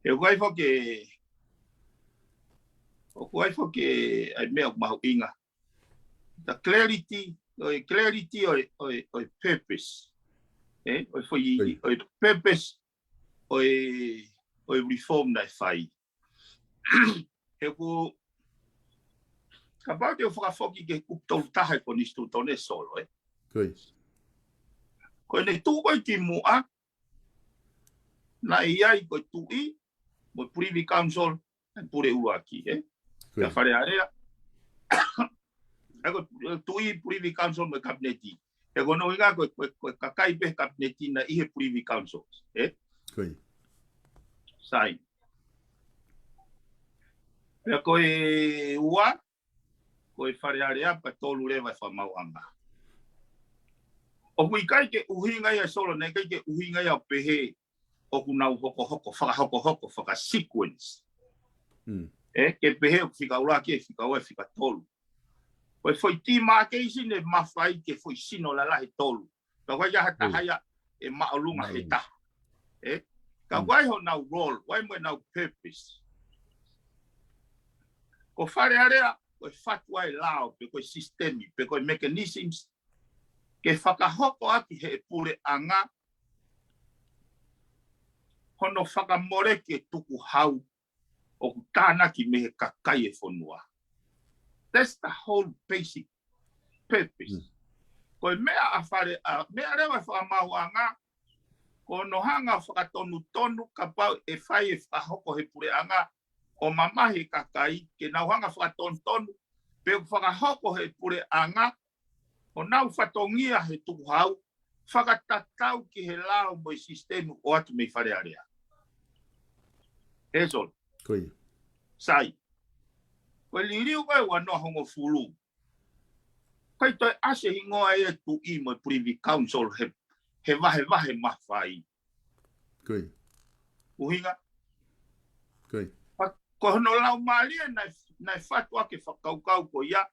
ʻE, ʻoku ʻi ai foki e, ʻoku ʻi ai foki e, ʻa e meʻa ʻoku mahuʻinga. The clarity, ʻo e clarity ʻo e, ʻo e, ʻo e purpose. Ē, ʻo e foʻi, Ko ia. ʻo e purpose ʻo e, ʻo e reform naʻe fai. He ʻoku, kapau te u fakafoki ki he kupu tolu taha e konisitūtone, Solo, ē. Ko ia. Ko ʻene tuʻu ko ē kimuʻa, naʻe ʻi ai ko e tuʻi, mo e Privy Council, ʻa e pule ʻuluaki, ē. Ko ia. Kia Fale Alea. ʻA ia ko e tuʻi, Privy Council mo e Kapineti. He ko hono ʻuhinga ko e, ko e, ko e kakai pē Kapineti naʻe ʻi he Privy Council, ē. Ko ia. Sai. Pea ko e ua, ko e Fale Alea, pea tolu leva e Fakamaauʻanga. ʻOku ʻikai ke ʻuhinga ia, Solo, naʻe ʻikai ke ʻuhinga ia ʻo pehē ʻoku nau hokohoko, fakahokohoko, faka-sequence. Mm. Ē, ke pehē ʻoku fika ʻuluaki, fika ua, fika tolu. Ko e foʻi demarcation ʻe mafai ki he foʻi sino lalahi ʻe tolu. Ka ko ia ha taha ia ʻe māʻolunga he taha. Ē? Ka ko e hā honau role, ko e hā mo ʻenau purpose. Ko Fale Alea, ko e fatu ʻa e lao, pe ko e sisitemi, pe ko e mechanisms, ke fakahoko ʻaki ʻe he puleʻanga, hono fakamoleki e tukuhau, ʻoku tānaki mei he kakai e fonua. That's the whole basic purpose. Mm. Ko e meʻa ʻa Fale, ʻa, meʻa leva e Fakamaauʻanga, ko hono hanga ʻo fakatonutonu kapau ʻe fai e fakahoko he puleʻanga ʻo mamahi e kakai, ke nau hanga ʻo fakatonutonu, pe ʻoku fakahoko he puleʻanga, ʻo nau fatongia he tukuhau, fakatatau ki he lao mo e sisitemi ʻoatu mei Fale Alea. Ē Solo. Ko ia. Sai. Ko e liliu ko ē ua noa hongofulu. ʻIkai toe ʻasi e hingoa ia e tuʻi mo e Privy Council he, he vahevahe mafai. Ko ia. ʻUhinga? Ko ia. Pea ko hono laumālie naʻe, naʻe fatu ʻaki e fakakaukau ko ia.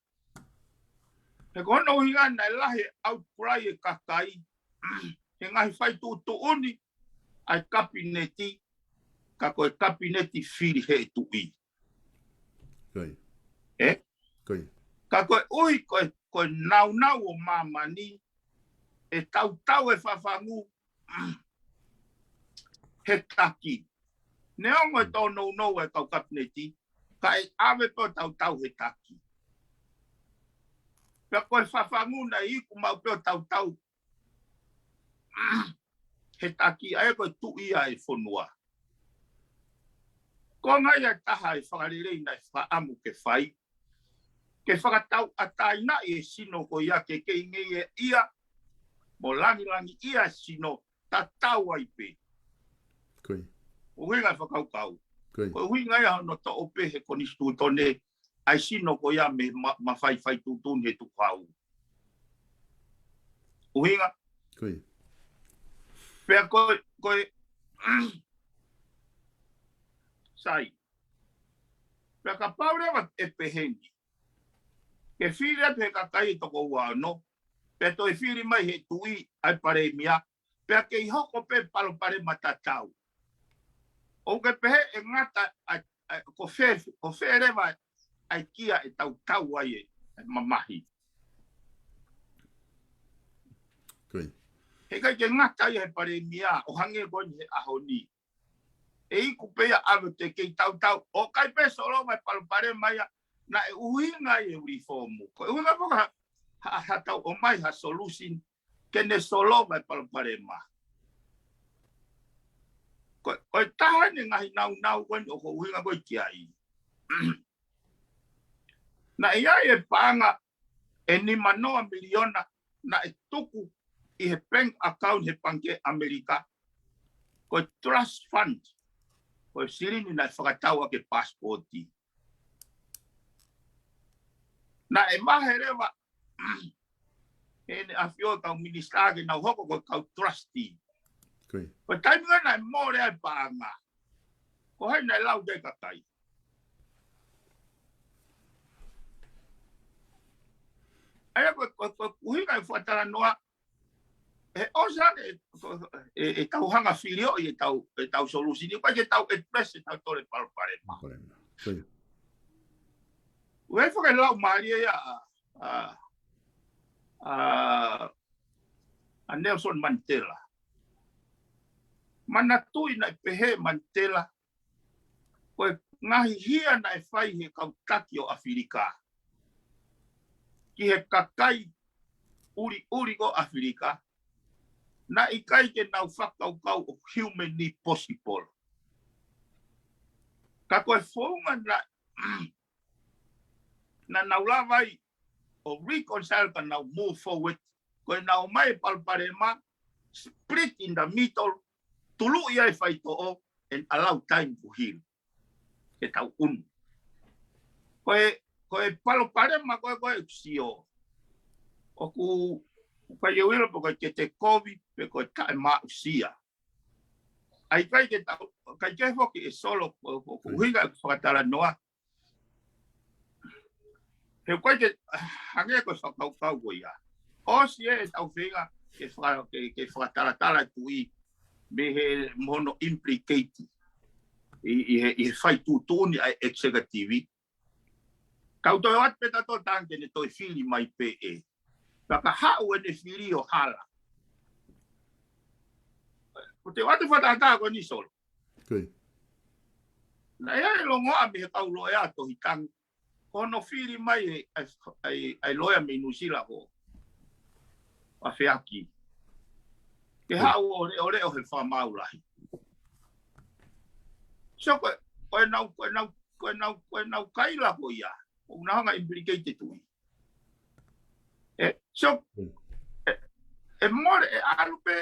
He ko hono ʻuhinga naʻe lahi e outcry e kakai he ngaahi fai tuʻutuʻuni ʻa e Kapineti, ka ko e Kapineti fili ʻe he tuʻi. Ko ia. Ē? Ko ia. Ka koeʻuhi ko e, ko e naunau ʻo māmani, ʻe tautau e fafangu he taki. Neongo e tōnounou e kau Kapineti, ka ʻe ʻave pē ʻo tautau he taki. Pea ko e fafangu naʻe iku maʻu pē ʻo tautau he taki, ʻa ia ko e tuʻi ʻa e fonua. Ko e ngaahi ʻa e taha e fakalelei naʻe fakaʻamu ke fai, ke fakatauʻatāinaʻi e sino ko ia ke kei ngeia ia, mo langilangiʻia e sino, tatau ai pē. Ko ia. ʻUhinga e fakakaukau. Ko ia. Ko e ʻuhinga ia hono toʻo pē he konisitūtone ʻa e sino ko ia mei he ma-, mafai fai tuʻutuʻuni he tukuhau. ʻuhinga. Pea ko e, ko e, sai. Pea kapau leva ʻe pehē ni, ke fili atu he kakai ʻe toko ua ono, pea toe fili mai he tuʻi ʻa e palēmia, pea kei hoko pē palopalema tatau. ʻOku ke pehē ʻe ngata ʻa, ʻa, ko fē, ko fē leva ʻa e kia ʻe tautau ai e, e mamahi. Heʻikai ke ngata ia he palēmia, ʻo hangē ko eni he ʻaho ni. ʻE iku pē ia ʻave te kei tautau, ʻo kai pē solova e palopalema ia, naʻe ʻuhinga ai e uli fōmu. Ko e ʻuhinga foki ha, ha, ha tau ʻomai ha solution, ke ne solova e palopalema. Ko, ko e taha eni e ngaahi naunau ko eni ʻoku ʻuhinga ko ē ki ai. Naʻe ʻi ai e paʻanga ʻe nima noa miliona naʻe tuku ʻi he bank account he pangikē ʻAmelika. Ko e trust fund. Ko e silini naʻe fakatau ʻaki e pasipoti. Naʻe vahe leva ʻe heʻene ʻafio e kau minisitā ke nau hoko ko e kau trustee. Ko e taimi ko ē naʻe mole ai e paʻanga, ko hai naʻe lau ki ai e kakai? ʻA ia ko e, ko e, ko e ʻuhinga e fakatalanoa, he ʻosi ange e, e, e tau hanga filioʻi e tau, e tau solution, ʻikai ke tau address e tau tole palopalema. ʻOku ʻi ai foki e lau mālie ia ʻa, ʻa, ʻa, ʻa Nelson Mandela. Manatuʻi naʻe pehē Mandela, ko e ngaahi hia naʻe fai he kau taki ʻo ʻAfilika ki he kakai ʻuliʻuli ko ʻAfilika, naʻe ʻikai ke nau fakakaukau ʻoku humanly possible. Ka ko e founga na, na nau lava ai ʻo reconcile ka nau move forward, ko e nau ʻomai e palopalema, split in the middle, tuluʻi ai e faitoʻo, and allow time to heal. Ke tau ʻunu. Ko e, ko e palopalema ko ē, ko e ʻusia. ʻOku, ʻoku ʻikai ke u ʻilo pe ko e ke te kovi, pe ko e taʻe maʻusia. ʻA ia ʻikai ke tau, ʻikai ke foki e solo, ko, ko, ko e ʻuhinga e fakatalanoa. He ʻoku ʻikai ke, hangē ko e fakakaukau ko ia. ʻOsi e tau feinga ke faka-, ke, ke fakatalatala e tuʻi mei he mo hono implicate ʻi, ʻi he, ʻi he fai tuʻutuʻuni ʻa e executive. Kau toe ʻoatu pē tautolu tangi ke ne toe fili mai pē ē. Pea ka haʻu ʻene fili ʻo hala. Ko te ʻoatu fakatātā ko eni solo. Naʻe ʻi ai e longoaʻa mei he kau loea Tohi Tangi. Ko hono fili mai e, ʻa e, ʻa e, ʻa e loea mei Nuʻusila ko ʻAfeaki. Ke haʻu ʻo leʻoleʻo he fakamaau lahi. So ko e, ko e nau, ko e nau, ko e nau, ko e nau kaila ko ia. ʻOku nau hanga implicate e tuʻi. ʻE, so, ʻe, ʻe mole, ʻe ʻalu pē,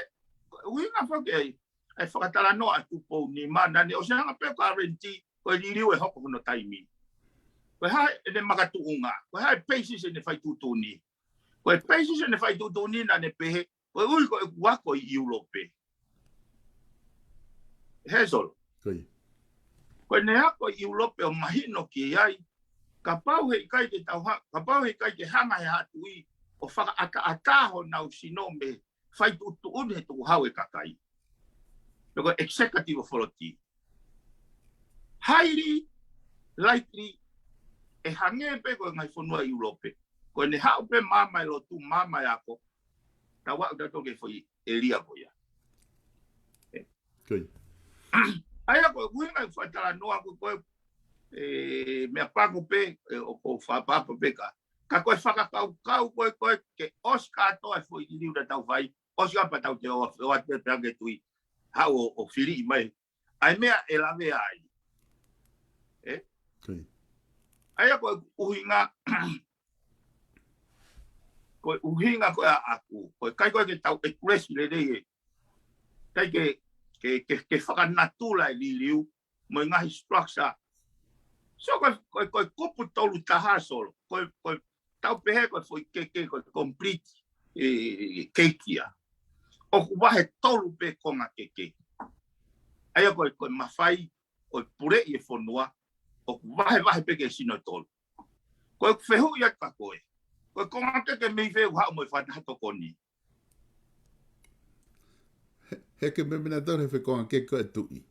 ʻuhinga foki ʻa e, ʻa e fakatalanoa ʻa Tupou Nima, naʻa ne ʻosi hanga pē ʻo guarantee, ko e liliu ʻe hoko hono taimi. Ko e hā ʻene makatuʻunga, ko e hā e basis ʻene fai tuʻutuʻuni. Ko e basis ʻene fai tuʻutuʻuni naʻa ne pehē, koeʻuhi ko ʻeku ako ʻi ʻIulope. He solo. Ko ʻene ako ʻi ʻIulope ʻo mahino ki ai, kapau heʻikai ke tau ha-, kapau heʻikai ke hanga he haʻa tuʻi ʻo fakaʻataʻatā honau sino mei he fai tuʻutuʻuni he tukuhau e kakai. Pe ko e executive authority. Highly likely, ʻe hangē pē ko e ngaahi fonua ʻi ʻIulope. Ko ʻene haʻu pē maama e lotu, maama e ako. Tau aʻu tautolu ki he foʻi ʻēlia ko ia. ʻA ia ko e ʻuhinga e fakatalanoa ko e, ko e, ʻe, meʻapango pē, ʻe, ʻoku ou fakapapa pē ka. Ka ko e fakakaukau ko e, ko e ke ʻosi kātoa e foʻi liliu naʻa tau fai, ʻosi ka pea tau toe ō, ō atu pē pea ke tui. Haʻu ʻo, ʻo fili mai. ʻA e meʻa ʻe lave ai. ʻE? ʻA ia ko e ʻuhinga, ko e ʻuhinga ko ē ʻaʻaku, ko e ʻikai ko ē ke tau address lelei e. ʻIkai ke, ke, ke, ke fakanatula e liliu, mo e ngaahi structure. So ko e, ko e, ko e kupu tolu taha solo, ko e, ko e tau pehē ko e foʻi keke, ko e complete. ʻe, ʻe, ʻe keiki ia. ʻOku vahe tolu pē konga keke. ʻA ia ko e, ko e mafai ʻo e puleʻi e fonua, ʻoku vahevahe pē ki he sino ʻe tolu. Ko e fehuʻi atu kia koe. Ko e konga keke mei fē ʻoku haʻu mo e fakataha tokoni? He, he ke meʻa meʻa tau he fekonga keke ko e tuʻi.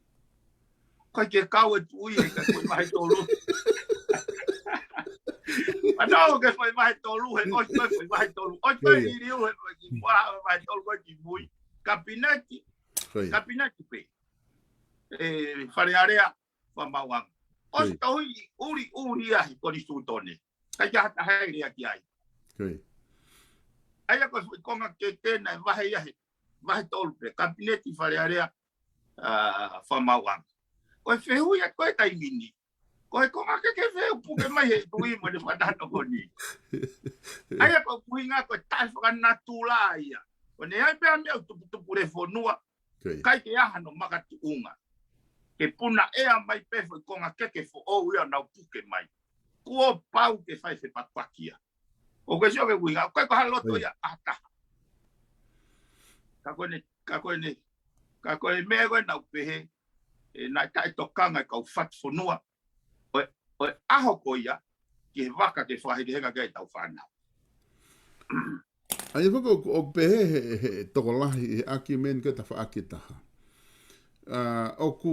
Ko e ke kau e tuʻi, he ka ko e vahe tolu. Anau ke ko e vahe tolu, he ʻosi ko e vahe tolu. ʻOsi ko e Ko ia. Liliu, he ko e ki mua, vahe tolu ko e ki mui. Kapineti. Ko ia. Kapineti pē. ʻE, Fale Alea, Fakamaauʻanga. ʻOsi Ko ia. Tohi ʻuli ʻuli ia he konisitūtone. Kai ka hata hai lea ki ai. Ko ia. ʻA ia ko e fuʻu konga keke naʻe vahe ia he, vahe tolu pē, Kapineti, Fale Alea, ʻa, Fakamaauʻanga. Ko e fehuʻi atu ko e taimi ni. Ko e konga keke fē ʻoku puke mai he tuʻi mo ʻene fakataha tokoni? ʻA ia ko e ʻuhinga ko e taʻefakanatula ia. Ko ʻene ʻi ai pē ha meʻa ʻoku tuputupu lea fonua. Ko ia. Kai ke ʻi ai hano makatuʻunga. Ke puna ʻea mai pē foʻi konga keke foʻou ia ʻo nau puke mai. Kuo pau ke fai fepakipaki ia. ʻOku ke sio ki he ʻuhinga, ʻoku ʻikai ko ha loto Ko ia. Ia ʻa ha taha. Ka ko ʻene, ka ko ʻene, ka ko e meʻa ko ē naʻu pehē, ʻe, naʻe taʻetokanga e kau fatu fonua ʻo e, ʻo e ʻaho ko ia ki he vaka ke fakahekehekeʻi ai ʻetau fānau. ʻA ia foki ʻoku, ʻoku pehē he, he, he tokolahi he ʻakimeni ko e tafaʻaki ʻe taha. ʻA, ʻoku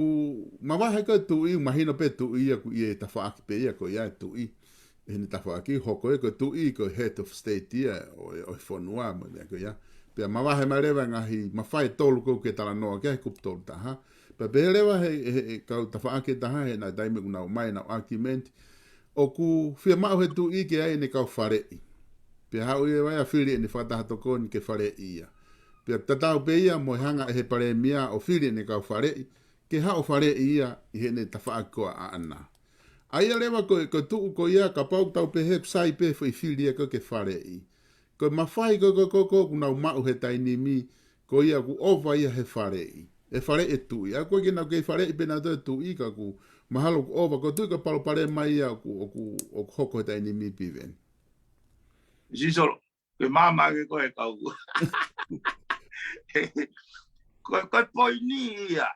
mavahe ko e tuʻi, mahino pē tuʻi ia ʻoku ʻi he tafaʻaki pē ia ko ia e tuʻi. ʻI heʻene tafaʻaki hoko ia ko e tuʻi ko e head of state ia ʻo, ʻo e fonua mo e meʻa ko ia. Pea mavahe mai leva ngaahi mafai ʻe tolu ko ē ʻoku ke talanoa ki ai he kupu tolu taha. Pea pehē leva he, he, he kau tafaʻaki ʻe taha he naʻe taimi ʻoku nau ʻomai ʻenau ʻakimeni. ʻOku fiemaʻu he tuʻi ke ʻi ai ʻene kau faleʻi. Pea haʻu ia ʻo fili ʻene fakataha tokoni ke faleʻi ia. Pea tatau pē ia mo e hanga ʻe he palēmia ʻo fili ʻene kau faleʻi, ke haʻu ʻo faleʻi ia ʻi heʻene tafaʻaki ko ē ʻaʻana. ʻA ia leva ko e, ko e tuʻu ko ia kapau ʻoku tau pehē ʻoku sai pē foʻi fili ia ko ē ke faleʻi. Ko e mafai ko ē, ko ē, ko ē, ko ē ʻoku nau maʻu he taimi ni, ko ia ʻoku ʻova ia he faleʻi. ʻE faleʻi e tuʻi. ʻA ia ko e ke nau kei faleʻi pē nautolu e tuʻi ka ʻoku mahalo ʻoku ʻova, ko e tuʻi ko e palopalema ia ʻoku, ʻoku, ʻoku hoko he taimi ni Piveni. Sisolo, ke māmā ke ko e kau. Ko, ko e poini ia.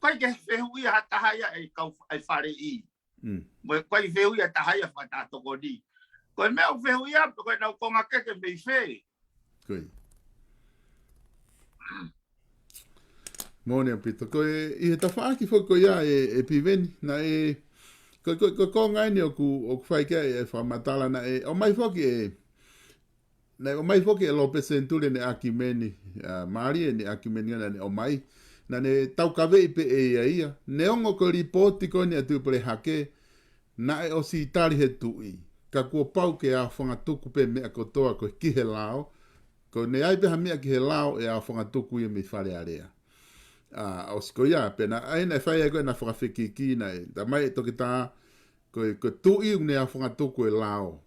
Ko e ke fehuʻi ha taha ia ʻe kau, ʻe faleʻi. Mm. Mo e ko e fehuʻi ha taha ia fakataha tokoni. Ko e meʻa ʻoku fehuʻi ia, ko e nau konga keke mei fē. Ko ia. Moʻoni ʻaupito. Ko e, ʻi he tafaʻaki foki ko ia ʻe, ʻe Piveni, naʻe, ko, ko, ko, ko e konga eni ʻoku, ʻoku fai ki ai e fakamatala naʻe, ʻomai foki ʻe, naʻe ʻomai foki ʻe Lopeti Senituli ʻene ʻakimeni, ʻa, mālie ʻene ʻakimeni naʻa ne ʻomai, naʻa ne taukaveʻi pē ʻe ia ia. Neongo ko e lipooti ko eni ʻa Tuʻipelehake, naʻe ʻosi tali he tuʻi. Ka kuo pau ke aofangatuku pē meʻa kotoa ko ē ki he lao. Ko ʻene ʻi ai pē ha meʻa ki he lao ʻe aofangatuku ia mei Fale Alea. ʻA, ʻosi ko ia, pea naʻe ʻai naʻe fai ai ko ē ʻena fakafekiki naʻe, talamai ʻe Toketā, ko e, ko e tuʻi ʻoku ne aofangatuku e lao.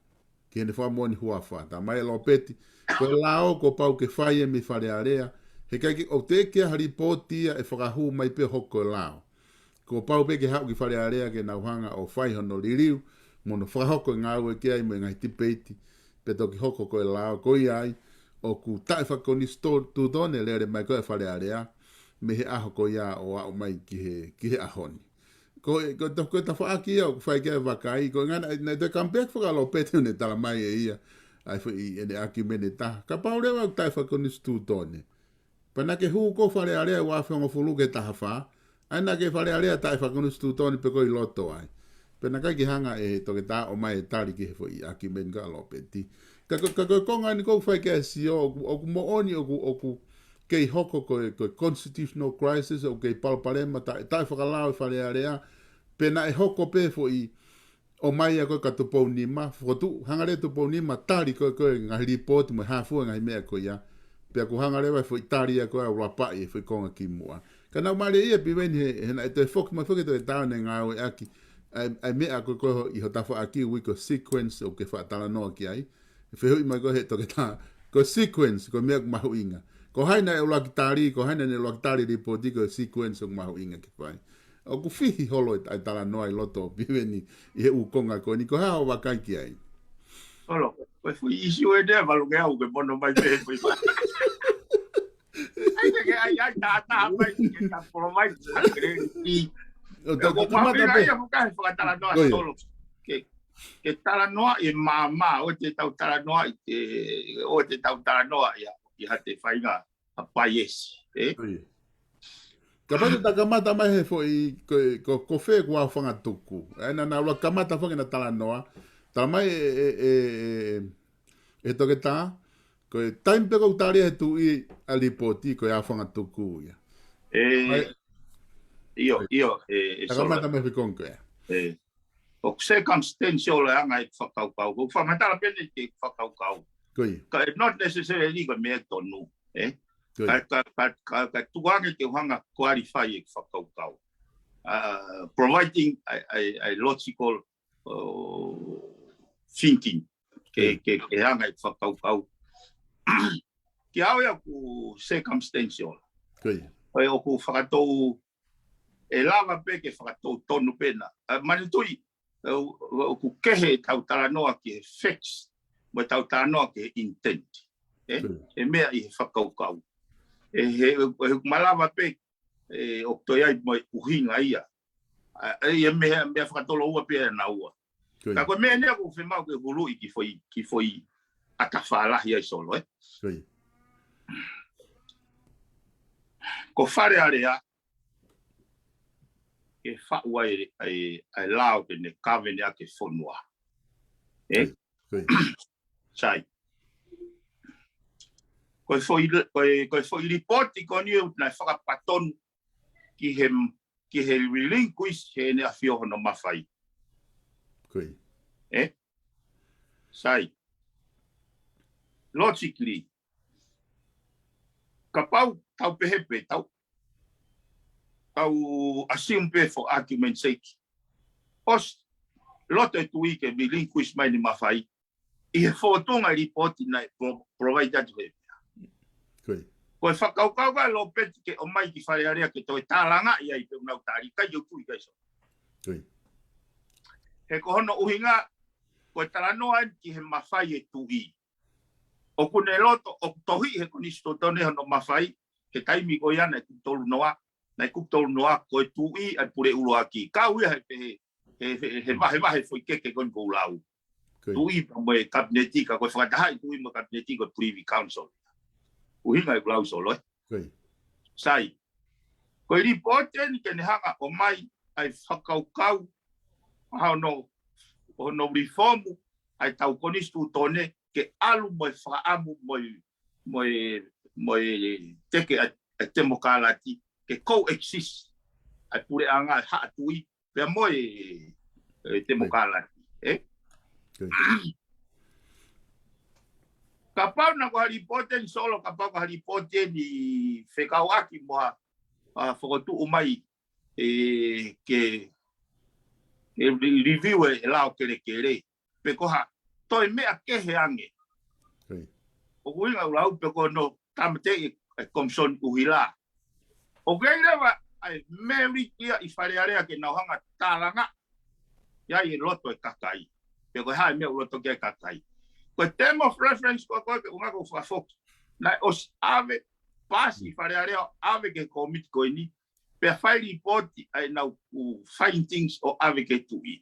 Ki heʻene fakamoʻoni huafa, talamai ʻe Lopeti. Ko e lao kuo pau ke fai ia mei Fale Alea. He ʻikai ke ʻoatu ʻe ia ha lipooti ia ʻe fakahū mai pē hoko e lao. Kuo pau pē ke haʻu ki Fale Alea ke nau hanga ʻo fai hono liliu, mo hono fakahoko e ngāue ki ai mo e ngaahi tipeiti, pea toki hoko ko e lao ko ia ai, ʻoku taʻefakakonisitūtone lele mai ko ē Fale Alea, mei he ʻaho ko ia ʻo aʻu mai ki he, ki he ʻaho ni. Ko e, ko e ta-, ko e tafaʻaki ia ʻoku fai ki ai e vakai, ko e ʻuhinga naʻe, naʻe toe come back foki ʻa Lopeti ʻo ne talamai ʻe ia, ʻa e foʻi ʻene ʻakimeni ʻe taha. Kapau leva ʻoku taʻefakakonisitūtone. Pea naʻa ke hū ko ē Fale Alea ua afe hongofulu ki he taha fā. ʻA ia naʻa ke Fale Alea taʻefakakonisitūtone pē ko ē ʻi loto ai. Pea naʻe ʻikai ke hanga ʻe Toketā ʻo ʻomai e tali ki he foʻi ʻakimeni ko ē ʻa Lopeti. Ka ko, ka ko e konga eni ʻoku fai ki ai e sio, ʻoku, ʻoku moʻoni, ʻoku, ʻoku kei hoko ko e, ko e constitutional crisis, ʻoku kei palopalema taʻe, taʻefakalao ʻi Fale Alea. Pea naʻe hoko pē foʻi ʻomai ia ko ē kia Tupounima, fokotuʻu, hanga leva ʻe Tupounima ʻo tali ko ē, ko e ngaahi lipooti mo e hā fua e ngaahi meʻa ko ia. Pea kuo hanga leva e foʻi tali ia ko ē ʻo lapaʻi e foʻi konga kimuʻa. Ka naʻe mālie ia Piveni he, he naʻe toe foki mai foki ʻe Toketā ʻo ne ngāueʻaki ʻa e, ʻa e meʻa ko ē ko ē ʻi ho tafaʻaki ʻoku ui ko e sequence ʻoku ke faʻa talanoa ki ai. Fehuʻi mai ko ē ʻe Toketā, ko e sequence, ko e meʻa ʻoku mahuʻinga. Ko hai naʻe ʻuluaki tali, ko hai naʻa ne ʻuluaki tali lipooti, ko e sequence ʻoku mahuʻinga ke fai. ʻOku fihi holo e, e talanoa ʻi loto Piveni ʻi he ʻū konga ko eni, ko e hā hoʻo vakai ki ai? Solo, ko e foʻi issue ʻeni ʻe valu ke au ke mono mai pē foʻi. ʻAi ke, ke, ʻai, ʻai, tā, tā, mai ke tā polo mai, tā ke le, i. ʻO tā, ko tā, kamata pē. Ia, ko e kakai fakatalanoa. Ko ia. Solo. Ke, ke talanoa ʻi māmā, ʻoua te tau talanoa ʻi te, ʻoua te tau talanoa ia, ʻi ha te fainga, ha paiesi, ē? Ko ia. Kapau te ta kamata mai he foʻi, ko, ko, ko fē kuo aofangatuku. ʻE, naʻa, naʻa ʻuluaki kamata foki ʻena talanoa. Tala mai ʻe, ʻe, ʻe, ʻe, ʻe toketā, ko e taimi pē ko ē ʻoku tali ai he tuʻi ʻa e lipooti ko e aofangatuku ia. ʻE, ʻio, ʻio, ʻe, ʻe, ta kamata mai he foʻi konga ko ia. ʻE, ʻoku circumstantial e anga e fakakaukau. ʻOku fakamatala pē ʻeni ke fakakaukau. Ko ia. Ka, not necessarily ko e meʻa tonu, ē? Ko ia. Ka, ka, ka, ka, ka tuku ange ke u hanga qualify e fakakaukau. Uh, providing a, a, a logical, uh, thinking. Ke, ko ia. Ke, ke hanga e fakakaukau. Kiate au ia ʻoku circumstantial. Ko ia. Ko ia ʻoku fakatou, ʻe lava pē ke fakatou tonu pē na. Uh, manatuʻi, ʻe, ʻoku kehe ʻetau talanoa ki he facts, mo ʻetau talanoa ki he intent. Ē? Ko ia. ʻE meʻa ʻi he fakakaukau. ʻE he, ʻe, ʻe malava pē, ʻe, ʻoku toe ʻi ai mo e ʻuhinga ia. ʻA, ʻe, ʻe meʻa, meʻa fakatoloua pē ʻe naua. Ko ia. Ka ko e meʻa ʻeni ʻoku fiemaʻu ke huluʻi ki he foʻi, ki he foʻi ʻata fālahi ai Solo, ē? Ko ia. Ko Fale Alea, ke faʻu ai, ai, ai lao ke ne kavene ʻaki e fonua. Ē? Ko ia. Ko ia. Sai. Ko e foʻi, ko e, ko e foʻi lipooti ko eni ʻoku nau fakapatonu ki he, ki he relinquish heʻene ʻafio hono mafai. Ko ia. Ē? Sai. Logically, kapau tau pehē pē tau, tau assume pē for argument's sake. ʻOsi loto e tuʻi ke relinquish mai ʻene mafai, ʻi he fōtunga lipooti naʻe pro-, provide atu he. Ko ia. Ko e fakakaukau ka Lopeti ke ʻomai ki Fale Alea ke toe tālangaʻi ai pe ʻoku nau tali, ʻikai ke u tui kai Solo. Ko ia. He ko hono ʻuhinga, ko e talanoa ʻeni ki he mafai e tuʻi. ʻOku ne loto, ʻoku tohi he konisitūtone hono mafai, he taimi ko ia naʻe kupu tolu noa, naʻe kupu tolu noa ko e tuʻi ʻa e pule ʻuluaki. Kau ia he, he, he, he, he vahevahe foʻi keke ko eni ʻoku ou lau. Ko ia. Tuʻi pea mo e kapineti, ka ko e fakatahaʻi tuʻi mo e kapineti ko e Privy Council. ʻUhinga ʻeku lau Solo, ē? Ko ia. Sai. Ko e lipooti ʻeni ke ne hanga ʻo ʻomai ai fakakaukau, ʻa hono, hono reform ʻa ʻetau konisitūtone ke ʻalu mo e fakaʻamu mo e, mo e, mo e teke ʻa e, ʻa e temokalati, ke coexist ʻa e puleʻanga ʻa e haʻa tuʻi pea mo e, e temokalati, ē? Ko ia. Kapau naʻa ko ha lipooti ʻeni Solo, kapau ko ha lipooti ʻeni fekauʻaki mo ha, ʻa, fokotuʻu mai, ē, ke, ke re-, review e lao kelekele. Pe ko ha toe meʻa kehe ange. Ko ia. ʻOku ʻuhinga ʻeku lau pe ko hono tāmateʻi e, e Komisoni ʻUhila. ʻOku ʻi ai leva ʻa e merit ia ʻi Fale Alea ke nau hanga tālangaʻi ai e loto e kakai. Pe ko e hā e meʻa ʻoku loto ki ai e kakai. Ko e term of reference ko ē ko ē ke ʻuhinga ʻoku fakafoki. Naʻe ʻosi ʻave, paasi ʻi Fale Alea ʻo ʻave ki he kōmiti ko eni. Pea fai lipooti ʻa ʻenau findings ʻo ʻave ki he tuʻi.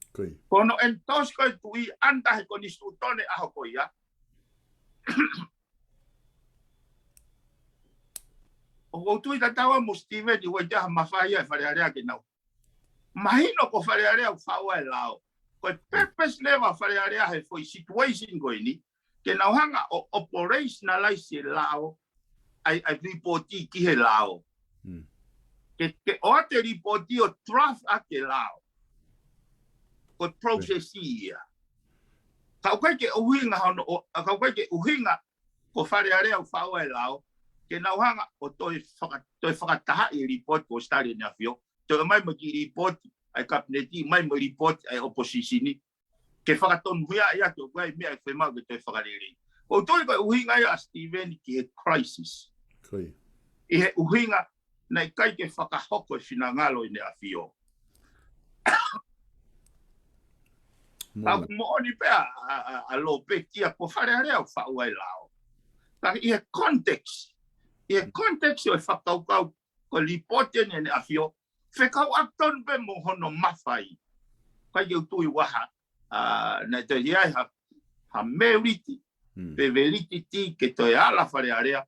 Ko ia. Ko hono endorse ko ē tuʻi under he konisitūtone ʻaho ko ia. ʻOku ou tui tatau mo Steven ʻi ʻoku ʻi ai ha mafai ʻa e Fale Alea ke nau mahino ko Fale Alea ʻoku faʻu ai e lao. Ko e purpose leva Fale Alea he foʻi situation ko eni, ke nau hanga ʻo operationalize e lao, ʻa e, ʻa e lipooti ki he lao. Mm. Ke, ke ʻoatu e lipooti ʻo draft ʻaki e lao. Ko e process ia. Ka ʻoku ʻikai ke ʻuhinga hono, ʻo, ka ʻoku ʻikai ke ʻuhinga ko Fale Alea ʻoku faʻu ai e lao, ke nau hanga ʻo toe faka-, toe fakatahaʻi e lipooti ko Australia ʻene ʻafio, toe ʻomai mo e kiʻi lipooti ʻa e kapineti, mai mo e lipooti ʻa e opposition, ke fakatonuhiaʻi atu ʻoku ʻi ai e meʻa ʻe fiemaʻu ke toe fakalelei. ʻOku ou tui ko e ʻuhinga ia ʻa Steven ki he crisis. Ko ia. ʻI he ʻuhinga naʻe ʻikai ke fakahoko e finangalo ʻene ʻafio. Ka ʻoku moʻoni pē ʻa, ʻa, ʻa, ʻa Lopeti ia ko Fale Alea ʻoku faʻu ai e lao. Ka ʻi he context, ʻi he context ʻo e fakakaukau, ko e lipooti eni ʻa ʻEne ʻAfio, fekauʻaki tonu pē mo hono mafai. ʻIkai ke u tui ʻoku ʻi ai ha, ʻa, naʻe toe ʻi ai ha, ha merit, pe validity ke toe ala Fale Alea,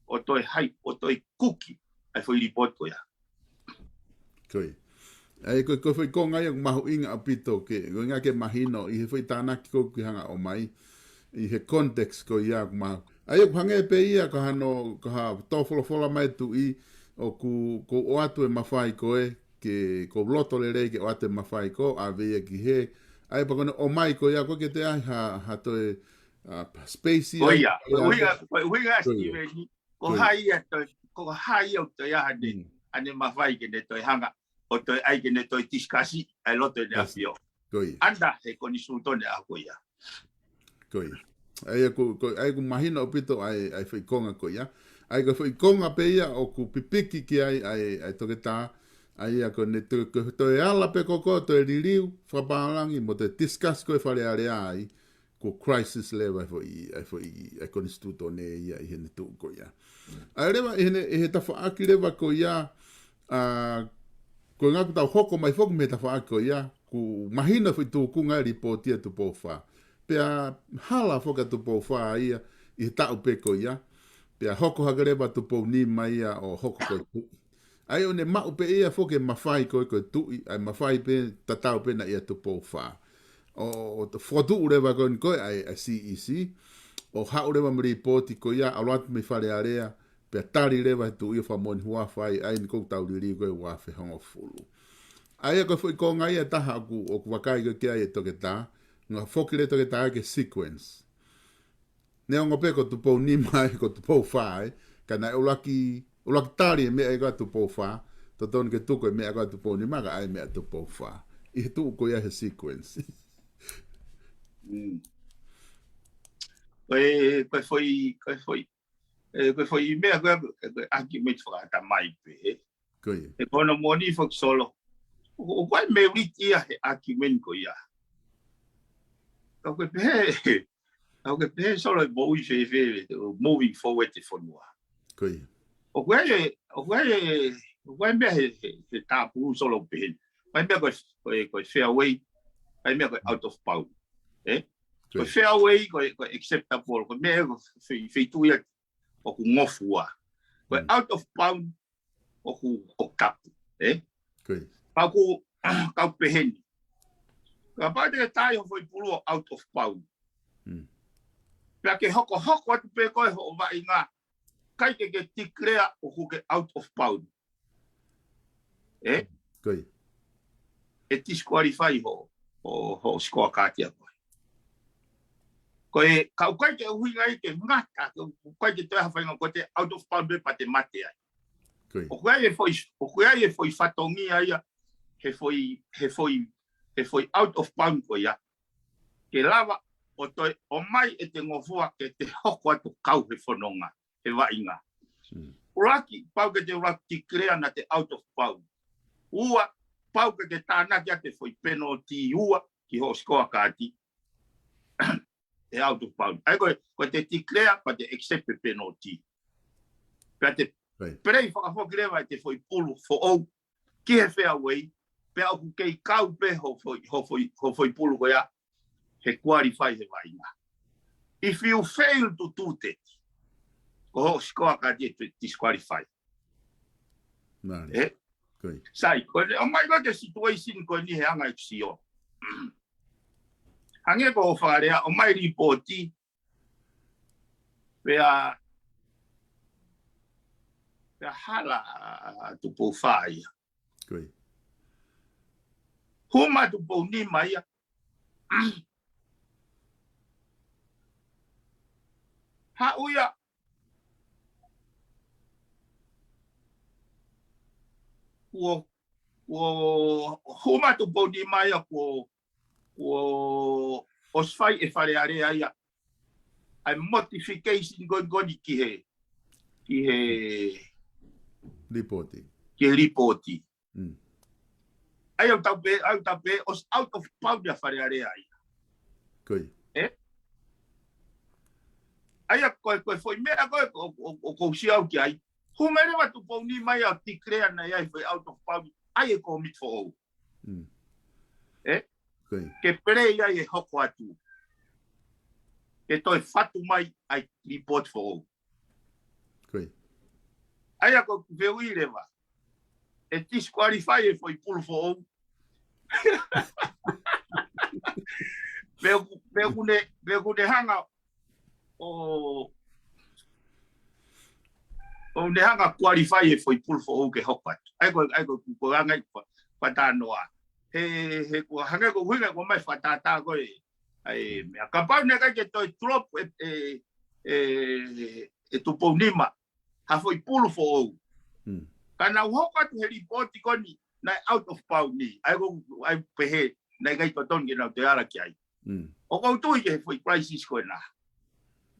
ʻo toe hai, ʻo toe kuki ʻa e foʻi lipooti ko ia. Ko ia. ʻA ia ko e, ko e foʻi konga ia ʻoku mahuʻinga ʻaupito ke, ko e ʻuhinga ke mahino, ʻi he foʻi tānaki ko ē ʻoku ke hanga ʻo ʻomai, ʻi he context ko ia ʻoku mahu. ʻA ia ʻoku hangē pē ia ko hano, ko ha tō folofola mai e Tuʻi, ʻoku, ʻoku ou ʻoatu e mafai ko ē, ke, ʻoku ou loto lelei ke ʻoatu e mafai ko ē, ʻave ia ki hē. ʻA ia pea ko ʻene ʻomai ko ia ʻoku ʻikai ke toe ʻi ai ha, ha toe, ʻa, space ia. Ko ia, ko e ʻuhinga, ko e ʻuhinga, Sitiveni, ko hai ia toe, ko hai ia ʻoku toe ʻi ai haʻane, haʻane mafai ke ne toe hanga, ʻo toe ʻai ke ne toe discuss ʻa e loto ʻEne ʻAfio. Ko ia. Under he konisitūtone ʻa ko ia. Ko ia. ʻA ia ʻoku, ko, ʻa ia ʻoku mahino ʻaupito ʻa e, ʻa e foʻi konga ko ia. ʻA ia ko e foʻi konga pē ia ʻoku pipiki ki ai ʻa e, ʻa e toketā. ʻA ia ko ʻene toe, ko e toe ala pē ko ē, toe liliu fakapālangi mo toe discuss ko ē Fale Alea ai, ko e crisis leva e foʻi, e foʻi, e konisitūtone ia ʻi heʻene tuʻu ko ia. ʻA ia leva ʻi heʻene, ʻi he tafaʻaki leva ko ia, ʻa, ko e ʻuhinga ʻoku tau hoko mai foki mei he tafaʻaki ko ia, ʻoku mahino e foʻi tūkunga e lipooti ʻa Tupou Fā. Pea hala foki ʻa Tupou Fā ia ʻi he taʻu pē ko ia, pea hoko hake leva ʻa Tupou Nima ia ʻo hoko ko e tuʻi. ʻA ia ʻoku ne maʻu pē ia foki e mafai ko ē ko e tuʻi, ʻa e mafai pē tatau pē naʻe ʻia Tupou Fā. ʻO, ʻo fokotuʻu leva ko eni ko ē ʻa e, ʻa e C E C, ʻo haʻu leva mo e lipooti ko ia, ʻalu atu mei Fale Alea, pea tali leva he Tuʻi ʻo fakamoʻoni huafa ai, ʻa eni ʻoku tau liliu ko ē ua afe hongofulu. ʻA ia ko e foʻi konga ia ʻe taha ʻoku, ʻoku vakai ko ē ki ai e toketā, ngaahi foki leva e toketā ki he sequence. Neongo pē ko Tupou Nima ē, ko Tupou Fā ē, ka naʻe ʻuluaki, ʻuluaki tali e meʻa ia ko ē ʻa Tupou Fā, totonu ke tuku e meʻa ko ē ʻa Tupou Nima, kae ʻai e meʻa ʻa Tupou Fā. ʻI he tuʻu ko ia he sequence. Mm. Ko e, ko e foʻi, ko e foʻi, ē, ko e foʻi meʻa ko ē, ko e argument fakaʻatamai pē, ē. Ko ia. ʻE ko hono moʻoni foki Solo. ʻOku, ʻoku ʻi ai e merit ia he argument ko ia. Ka ʻoku ke pehē, ka ʻoku ke pehē Solo ʻe moʻui fēfē, moving forward e fonua. Ko ia. ʻOku ʻi ai e, ʻoku ʻi ai e, ʻoku ʻi ai e meʻa he, he, he tāpulu Solo pehē ni. ʻOku ʻi ai e meʻa ko e, ko e, ko e fairway, ʻoku ʻi ai e meʻa ko e out of bound. Ē? Ko e fairway, ko e, ko e acceptable, ko e meʻa ko e fei-, feituʻu ia ʻoku ngofua. Ko e out of bound, ʻoku, ʻoku tapu, ē? Ko ia. Ka ʻoku, ka ʻoku pehē ni. Kapau te ke tā ʻi ho foʻi pulu ʻo out of bound. Mm. Pea ke hokohoko atu pē ko ē hoʻo vaʻinga, ʻikai ke ke declare ʻoku ke out of bound. Ē? Ko ia. ʻE disqualify ho, ho, ho score card ʻa koe. Ko e, ka ʻoku ʻikai ke ʻuhinga ia ke ngata, ʻoku ʻikai ke toe ʻi ai ha faʻahinga ko e te out of bound pē pea te mate ai. Ko ia. ʻOku ʻi ai e foʻi, ʻoku ʻi ai e foʻi fatongia ia, he foʻi, he foʻi, he foʻi out of bound ko ia. Ke lava ʻo toe ʻomai ʻete ngofua ke te hoko atu kau he fononga, he vaʻinga. Mm. ʻUluaki, pau ke te ʻuluaki declare naʻa te out of bound. Ua, pau ke te tānaki ʻa e foʻi penalty ua ki ho score card. ʻE out of bound. ʻA ia ko e, ko e te declare, ko e te accept e penalty. Pea te play fakafoki leva ʻete foʻi pulu foʻou ki he fairway, pea ʻoku kei kau pē ho foʻi, ho foʻi, ho foʻi pulu ko ia, he qualify he vaʻinga. If you fail to do that, ko ho score card ʻe disqualify. Mālie. Ē? Ko ia. Sai, ko e ʻomai ko ē ki he situation ko eni he anga e sio. Hangē ko hoʻo fakalea, ʻomai lipooti, pea, pea hala ʻa Tupou Fā ia. Ko ia. Hū mai Tupou Nima ia. Haʻu ia. Kuo, kuo hū mai Tupou Nima ia kuo, kuo ʻosi fai ʻe Fale Alea ia ʻa e modification ko ē, ko eni ki he, ki he lipooti. Ki he lipooti. Mm. ʻA ia ʻoku tau pehē, ʻoku tau pehē, ʻosi out of bound ʻa Fale Alea ia. Ko ia. ʻE? ʻA ia ko e, ko e foʻi meʻa ko ē ʻoku, ʻoku, ʻoku ou sio au ki ai. Hū mai leva Tupouniva ia ʻo declare naʻe ʻi ai e foʻi out of bounds. ʻA ia e kōmiti foʻou. Mm. ʻE? Ko ia. Ke play ai e hoko atu. Ke toe fatu mai ʻa e report foʻou. Ko ia. ʻA ia ko ʻeku fehuʻi leva. ʻE disqualify e foʻi pulu foʻou. Pe ʻoku, pe ʻoku ne, pe ʻoku ne hanga ʻo, ʻo ne hanga qualify e foʻi pulu foʻou ke hoko atu. ʻA ia ko, ʻa ia ko, ko anga i fa-, fatānoa. He, he ko hanga ko ʻuhinga ko mai fatātā ko e, ʻa e, meʻa kapau naʻe ʻikai ke toe drop e, e, e, e Tupouniva ha foʻi pulu foʻou. Mm. Ka nau hoko atu he report ko eni, naʻe out of bounds ni. ʻA ia ko, ʻa ia pehē, naʻe ʻikai totonu ke nau toe ala ki ai. Mm. ʻOku ou tui ki he foʻi crisis ko ena.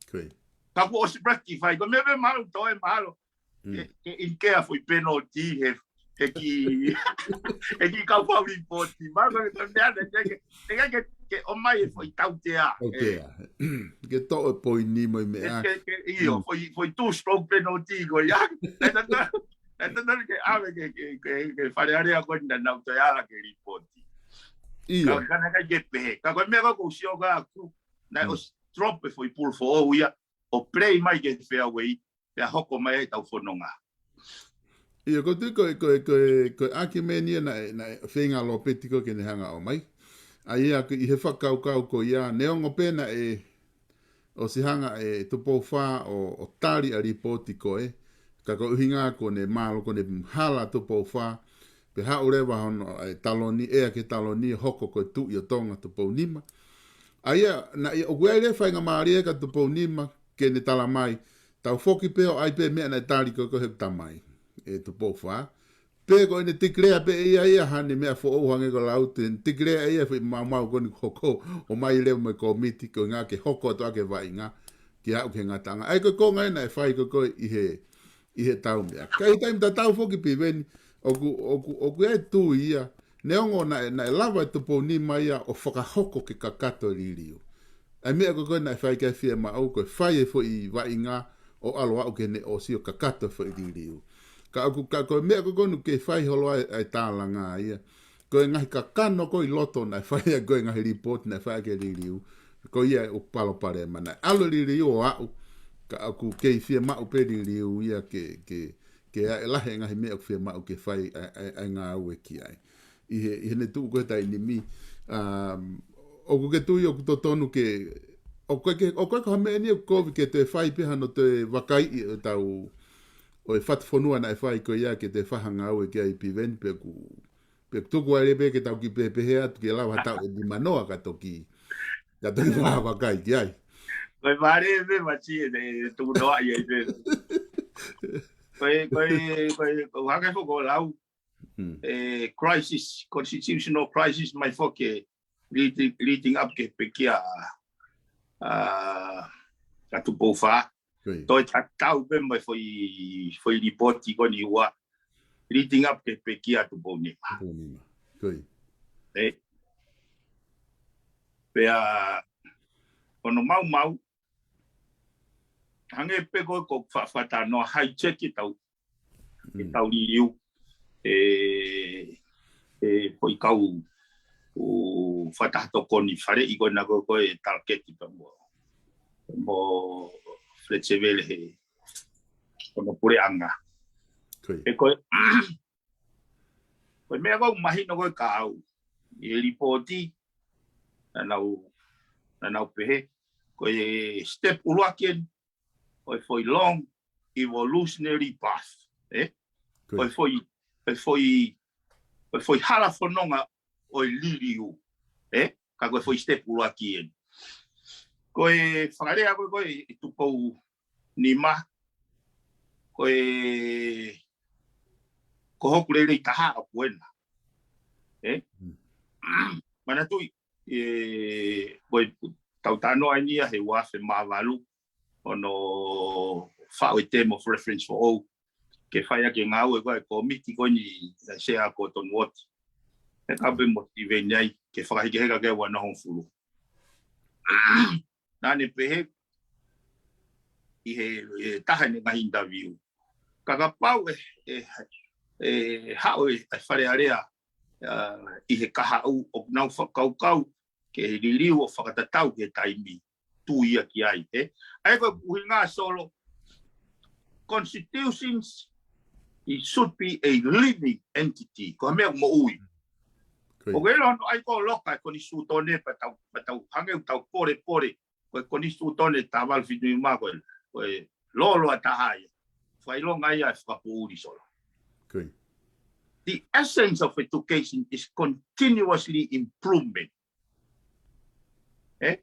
Ko ia. Ka kuo ʻosi rectify, ko e meʻa pē mahalo toe mahalo. Mm. Ke, ke incur foʻi penalty, he, he kiʻi, he kiʻi kau fau report. Mahalo ko e meʻa naʻe ke, ke, ke, ke, ke ʻomai e foʻi tautea. Tautea. Ke toʻo e poini mo e meʻa. Ke, ke, ʻio, mm, foʻi, foʻi two stroke penalty ko ia. Naʻe totonu, naʻe totonu ke ʻave ki he, ki he, ki he Fale Alea ko eni naʻa nau toe ala ki he report. ʻIo. Ka, ka naʻe ʻikai ke pehē. Ka ko e meʻa ko ē ʻoku ou sio ki ai ʻaku, naʻe, mm, ʻosi drop e foʻi pulu foʻou ia, ʻo play mai ki he fairway, pea hoko mai ai ʻetau fononga. ʻIo, ko e tui ko e, ko e, ko e, ko e argument ia naʻe, naʻe feinga Lopeti ko ē ke ne hanga ʻo ʻomai. ʻA ia ko e ʻi he fakakaukau ko ia, neongo pē naʻe ʻosi hanga e Tupou Fā ʻo, ʻo tali ʻa e report ko ē, ka ko e ʻuhinga ko ʻene mālō ko ʻene hala Tupou Fā, pea haʻu leva hono, ʻa e taloni, ʻea ki he taloni, hoko ko e Tuʻi ʻo Tonga Tupouniva. ʻA ia, naʻe, ʻoku ʻi ai leva e faingamālie kia Tupouniva, ke ne tala mai, tau foki pē ʻo ʻai pē meʻa naʻe tali ko ē ʻe he tamai, ʻe Tupou Fā. Pe ko ʻene declare pē ʻe ia ia haʻane meʻa foʻou hangē ko e lau, te ne declare ʻe ia e foʻi maumau ko eni ʻoku hoko, ʻomai leva mo e kōmiti ko e ʻuhinga ke hoko atu ʻaki e vaʻinga, ke aʻu ki he ngataʻanga. ʻA ia ko e konga ia naʻe fai ko ē ko ē ʻi he, ʻi he tau meʻa. Ka ʻi he taimi tatau foki Piveni, ʻoku, ʻoku, ʻoku ʻi ai e tui ia, neongo naʻe, naʻe lava e Tupouniva ia ʻo fakahoko ke kakato e liliu. ʻA e meʻa ko ē ko ē naʻe fai ki ai e fiemaʻu, ko e fai e foʻi vaʻinga ʻo ʻalu ʻo aʻu ki heʻene ʻosi ʻo kakato e foʻi liliu. Ka ʻoku, ka ko e meʻa ko ē ko eni ʻoku kei fai holo ai ʻa e tālanga ia. Ko e ngaahi kakano ko ē ʻi loto naʻe fai ai ko ē ngaahi report naʻe fai ki he liliu. Ko ia ʻoku palopalema naʻe ʻalu e liliu ʻo aʻu. Ka ʻoku kei fiemaʻu pē liliu ia ke, ke, ke ʻai lahi e ngaahi meʻa ʻoku fiemaʻu ke fai ʻa e, ʻa e, ʻa e ngāue ki ai. ʻI he, ʻi heʻene tuʻu ko ē he taimi ni. Um, ʻoku ke tui ʻoku totonu ke, ʻoku ʻikai ke, ʻoku ʻikai ko ha meʻa eni ʻoku kovi ke toe fai pē hano toe vakaiʻi ʻo tau, ʻo e fatu fonua naʻe fai ko ia ke toe fai ha ngāue ki ai Piveni pe ʻoku, pe ʻoku tuku ai leva pē ke tau kiʻi pehē atu ke lava ha taʻu ʻe nimanoa ka toki, ka toki fakavakai ki ai. Ko e vale pē mati e, e tuku noa ia i pē. Ko e, ko e, ko e, ko e hake fo ko lau, mm, e crisis, constitutional crisis mai foki e leading, leading up ki he pekia ʻa, ʻa Tupou Fā. Ko ia. Toe tatau pē mo e foʻi, foʻi lipoti ko eni ua, leading up ki he pekia ʻa Tupouniva. Tupouniva. Ko ia. ʻE. Pea, ko hono maumau, hangē pē ko e ko fa-, fatānoa hijack ʻetau, mm, ʻetau liliu, e, e foʻi kau, ʻū fakataha tokoni faleʻi ko ena ko ē ko e target pea mo, mo Fred Sevele he, ko hono puleʻanga. Ko ia. ʻE ko e, ko e meʻa ʻoku mahino ko ē kia au, ʻi he lipoti, naʻa nau, naʻa nau pehē, ko e step ʻuluaki eni, ʻo e foʻi long evolutionary path, ē? Ko ia. Ko e foʻi, ko e foʻi, ko e foʻi hala fononga ʻo e liliu, ē? Ka ko e foʻi step ʻuluaki eni. Ko e fakalea ko ē, ko ē ʻe Tupouniva, ko e, ko hoku lelei taha ʻaʻaku ena. Ē? Mm. Manatuʻi, e, ko e tau talanoa eni ia he ua afe mā valu, hono faʻu e term of reference foʻou. Ke fai ʻaki e ngāue ko ē ʻa e kōmiti ko eni naʻe sea ko Tonu Oti. He kau pē mo Stiveni ai, ke fakahekeheka ki he ua noa hongofulu. Naʻa ne pehē ʻi he, he taha ʻene ngaahi interview, ka kapau ʻe, ʻe, ʻe haʻu e, e Fale Alea, ʻa, ʻi he kahaʻu ʻoku nau fakakaukau ke liliu ʻo fakatatau ki he taimi, tui ia ki ai, ē? ʻA ia ko e ʻuhinga Solo, constitutions, it should be a living entity. Ko ha meʻa moʻui. ʻOku ʻilo hono ʻai ko e loka e konisitūtone pea tau, pea tau hangē ʻoku tau polepole. Ko e konisitūtone taha valu fitu nima ko e, ko e lōloa taha ia. Fakaʻilonga ia e fakapoʻuli Solo. The essence of education is continuously improvement. Ē?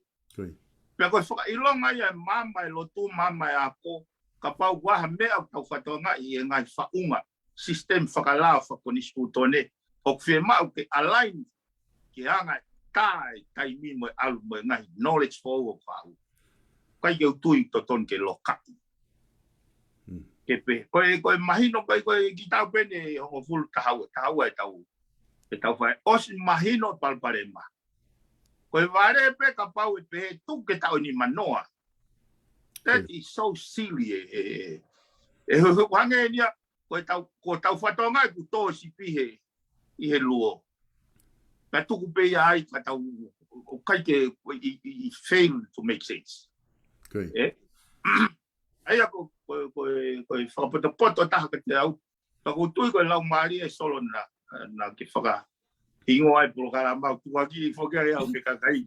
Pea ko e fakaʻilonga ia e maama e lotu, maama e ako, kapau ko ha meʻa ʻoku tau fakatokangaʻi e ngaahi faʻunga, system fakalao fakakonisitūtone, ʻoku fiemaʻu ke align ki he anga e tā e taimi mo e ʻalu mo e ngaahi knowledge foʻou ʻoku faʻu. ʻIkai ke u tui totonu ke lokaʻi. Ke pehē, ko e, ko e mahino, ko e, ko e ki tau pene hongofulu taha ua, taha ua e tau, e tau fai, ʻosi mahino palopalema. Ko e vale pē kapau ʻe pehē tuku ke taʻu nimanoa. That is so silly, e, e, e, e, he, he, hangē ʻeni ia, ko e tau, ko e tau fatonga ʻoku tō sipi he, ʻi he luo. Ka tuku pē ia ai, ka tau, ʻoku ʻikai ke, i, i, i fail to make sense. Ē? ʻA ia ko, ko, ko, ko e fakapotopoto taha kiate au. Ka ʻoku ou tui ko e laumālie Solo naʻa, naʻa ke fakahingoa e polokalama ʻo tukuakiʻi foki ai au mei he kakai.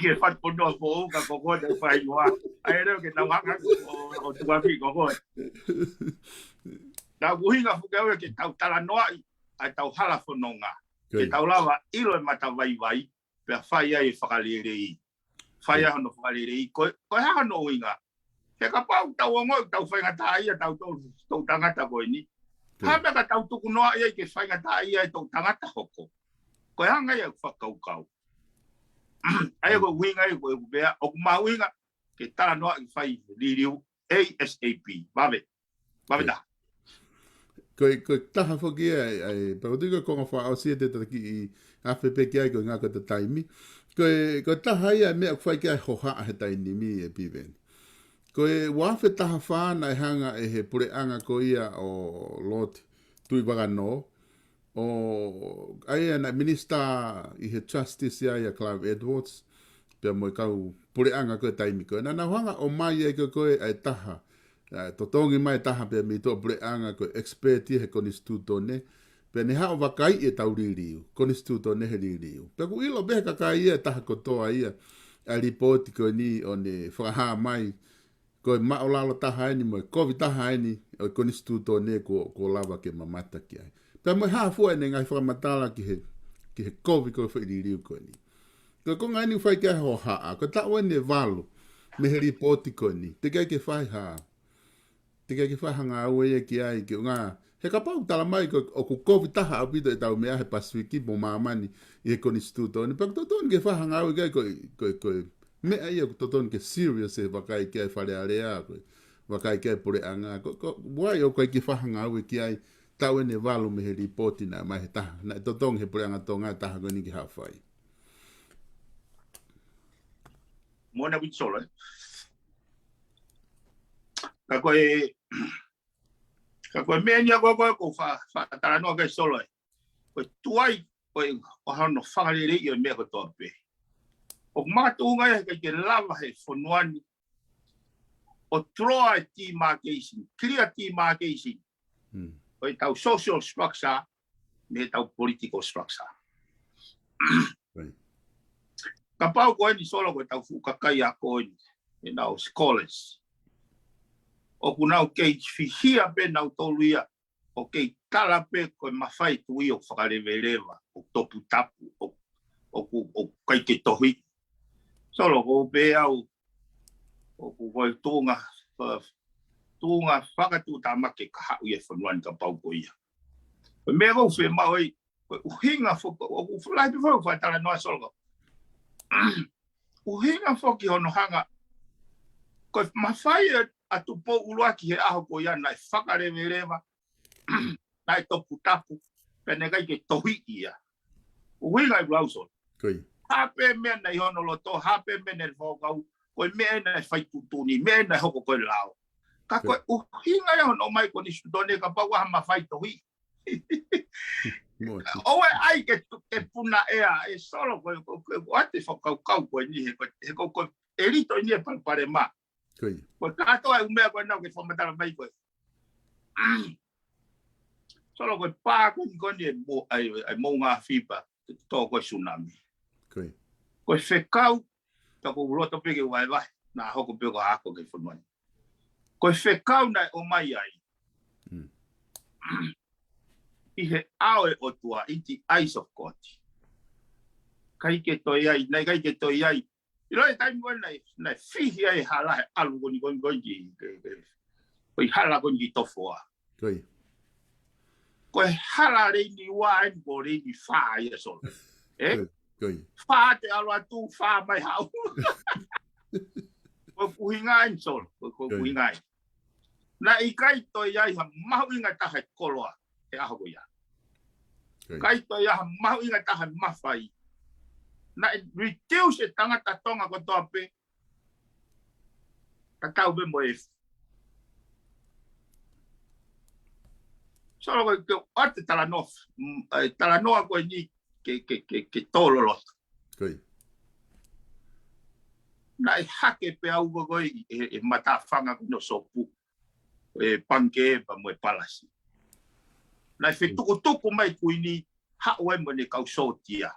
Ke fatu pono a foʻou ka ko koe naʻe fakahingoa. ʻA ia leo ke nau hanga ʻo, ʻo tukuakiʻi ko koe. Naʻa ku ʻuhinga foki au ia ke tau talanoaʻi ʻa e tau hala fononga. Ke tau lava ʻilo e matavaivai, pea fai ai e fakalelei. Fai ai hono fakalelei, ko e, ko e hā hono ʻuhinga? He kapau tau ongoʻi tau faingataʻaʻia tau, tau, tau tangata ko eni. Hā meʻa ka tau tukunoaʻi ai ke faingataʻaʻia e tau tangata hoko. Ko e hā ngai ʻeku fakakaukau. ʻA ia ko e ʻuhinga ia ko e ʻeku pehē, ʻoku mahuʻinga ke talanoaʻi fai liliu ASAP. Vave. Vave taha. Ko e, ko e taha foki ia, ʻa e, pea ʻoku ou tui ko e konga fakaʻosi ʻe te tata kiʻi afe pē ki ai ko e ngā ko e ta taimi. Ko e, ko e taha ia e meʻa ʻoku fai ki ai e hohaʻa he taimi ni ʻe Piveni. Ko e ua afe taha fā naʻe hanga ʻe he puleʻanga ko ia ʻo Lord Tuʻivakanō, ʻo, ʻa ia naʻe minisitā ʻi he Justice ia ʻa Clive Edwards, pea mo e kau puleʻanga ko e taimi ko ē. Naʻa nau hanga ʻo ʻomai ai ko ē ʻa e taha, ʻa, totongi mai taha pea mei tuʻa puleʻanga ko e expert ia he konisitūtone, pea ne haʻu ʻo vakaiʻi e tau liliu, konisitūtone he liliu. Pea ʻoku ʻilo pē he kakai ia e taha kotoa ia, ʻa e lipooti ko eni ʻo ne fakahā mai, ko e māʻulalo taha eni mo e kovi taha eni ʻo e konisitūtone kuo, kuo lava ke mamata ki ai. Pea mo e hā fua ʻene ngaahi fakamatala ki he, ki he kovi ko e foʻi liliu ko eni. Ko e konga eni ʻoku fai ki ai e hohaʻa, ko e taʻu eni ʻe valu mei he lipooti ko eni. Teʻeki ai ke fai ha, teʻeki ai ke fai ha ngāue ia ki ai ke ʻunga. He kapau tala mai ko ʻoku kovi taha ʻaupito e tau meʻa he Pasifiki mo māmani ʻi he konisitūtone. Pea ʻoku totonu ke fai ha ngāue ki ai ko, ko, ko e meʻa ia ʻoku totonu ke serious e vakai ki ai Fale Alea, ko e vakai ki ai puleʻanga. Ko, ko, why ʻoku ʻikai ke fai ha ngāue ki ai taʻu eni ʻe valu mei he lipooti naʻe mai he taha. Naʻe totongi he puleʻanga Tonga e taha ko eni ke haʻu ʻo fai. Mona Witsolo, ē? Ka ko e, ka ko e meʻa eni ʻa ko, ko, ko fa, fa talanoa ki ai Solo ē. Ko e tuai, ko e, ʻo hano fakaleleiʻi ʻo e meʻa kotoa pē. ʻOku makatuʻunga ia he ʻikai ke lava he fonua ni ʻo draw e demarcation, clear demarcation. ʻO e tau social structure, mei he tau political structure. Kapau ko eni Solo ko e tau fuʻu kakai ako eni, ʻenau scholars. ʻOku nau kei fihia pē nautolu ia, ʻo kei tala pē ko e mafai tuʻi ʻo fakaleveleva, ʻo toputapu, ʻo, ʻoku, ʻoku ʻikai ke tohi. Solo ko pē au, ʻoku ko e tuʻunga, fa, tuʻunga fakatuʻutāmaki ka haʻu ia e fonua ni kapau ko ia. Ko e meʻa ko ē ʻoku fiemaʻu ai, ko e ʻuhinga foki, ʻoku lahi pē foki ʻoku fakatalanoa Solo. ʻUhinga foki hono hanga, ko e mafai ʻa Tupou ʻUluaki he ʻaho ko ia naʻe fakaleveleva, naʻe toputapu, pea naʻe ʻikai ke tohi ia. ʻUhinga ʻi lau Solo. Hā pē meʻa naʻe ʻi hono loto, hā pē meʻa naʻe fakakaukau, ko e meʻa naʻe fai tuʻutuʻuni, meʻa naʻe hoko ko e lao. Ka ko e ʻuhinga ia hono ʻomai ko eni Sutone kapau ʻoku ʻi ai ha mafai tohi. ʻOua ʻe ʻai ke, ke puna ʻea, ʻe Solo ko, ko, ko, ko ʻete fakakaukau ko eni he ko, he ko, ko e lito eni e palopalema. Ko e kātoa e ʻū meʻa ko ena ʻoku ke fakamatala mai ko ē. Solo ko e pā ko eni ko eni e mo, ai, ai moʻunga afi pea tō ko e tsunami. Ko e fekau, ka ʻoku ou loto pē ke vaevae, naʻa hoko pē ko e ako ki he fonua ni. Ko e fekau naʻe ʻomai ai. ʻI he ʻao e ʻOtua, in the eyes of God. ʻIkai ke toe ʻi ai, naʻe ʻikai ke toe ʻi ai. ʻIlo e taimi ko ē naʻe, naʻe fihi ai e hala he ʻalu ko eni ko eni ko eni ki, ki, ki, ko e hala ko eni ki Tofoa. Ko e hala leini ua eni ko leini fā ia Solo. ʻE? Fā te ʻalu atu, fā mai haʻu. Ko e ʻuhinga eni Solo, ko e, ko e ʻuhinga eni. Naʻe ʻikai toe ʻi ai ha mahuʻinga taha e koloa he ʻaho ko ia. ʻIkai toe ʻi ai ha mahuʻinga taha e mafai. Naʻe reduce e tangata Tonga kotoa pē. Tatau pē mo e Solo ko e ke ʻoatu e talanoa, mm, e talanoa ko eni ke, ke, ke, ke tō loloto. Naʻe hake pē au ko ē ʻi he, he matāfanga ko eni ʻo Sopu, e Pangikē pea mo e Palasi. Naʻe fetukutuku mai Kuini haʻu ai mo ʻene kau sōtia.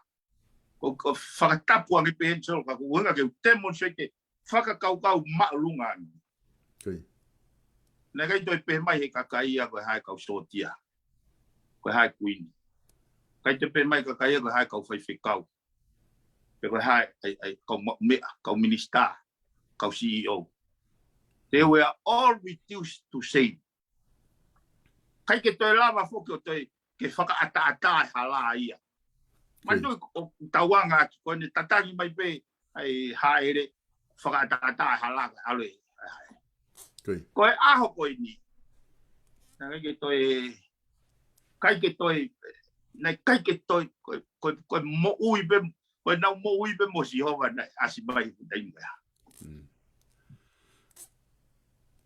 Ko, ko e fakatapu ange pē eni Solo ka ko e ʻuhinga ke u demonstrate e fakakaukau māʻolunga ange. Naʻe ʻikai toe pehē mai he kakai ia ko e hā e kau sōtia. Ko e hā e Kuini. ʻIkai toe pehē mai kakai ia ko e hā e kau faifekau. Pe ko e hā e, ai, ai, kau maʻu meʻa, kau minisitā, kau C E O. They were all reduced to same. ʻIkai ke toe lava foki ʻo toe ke fakaʻataʻatā e hala ia. Manatuʻi ʻoku tau anga atu ko eni tatangi mai pē ai hāʻele fakaʻataʻatā e hala ka ʻalu e. Ko e ʻaho ko eni. Naʻe ʻikai ke toe, ʻikai ke toe, naʻe ʻikai ke toe, ko, ko, ko e moʻui pē, ko ʻenau moʻui pē mo Sihova naʻe ʻasi mai he taimi ko ia.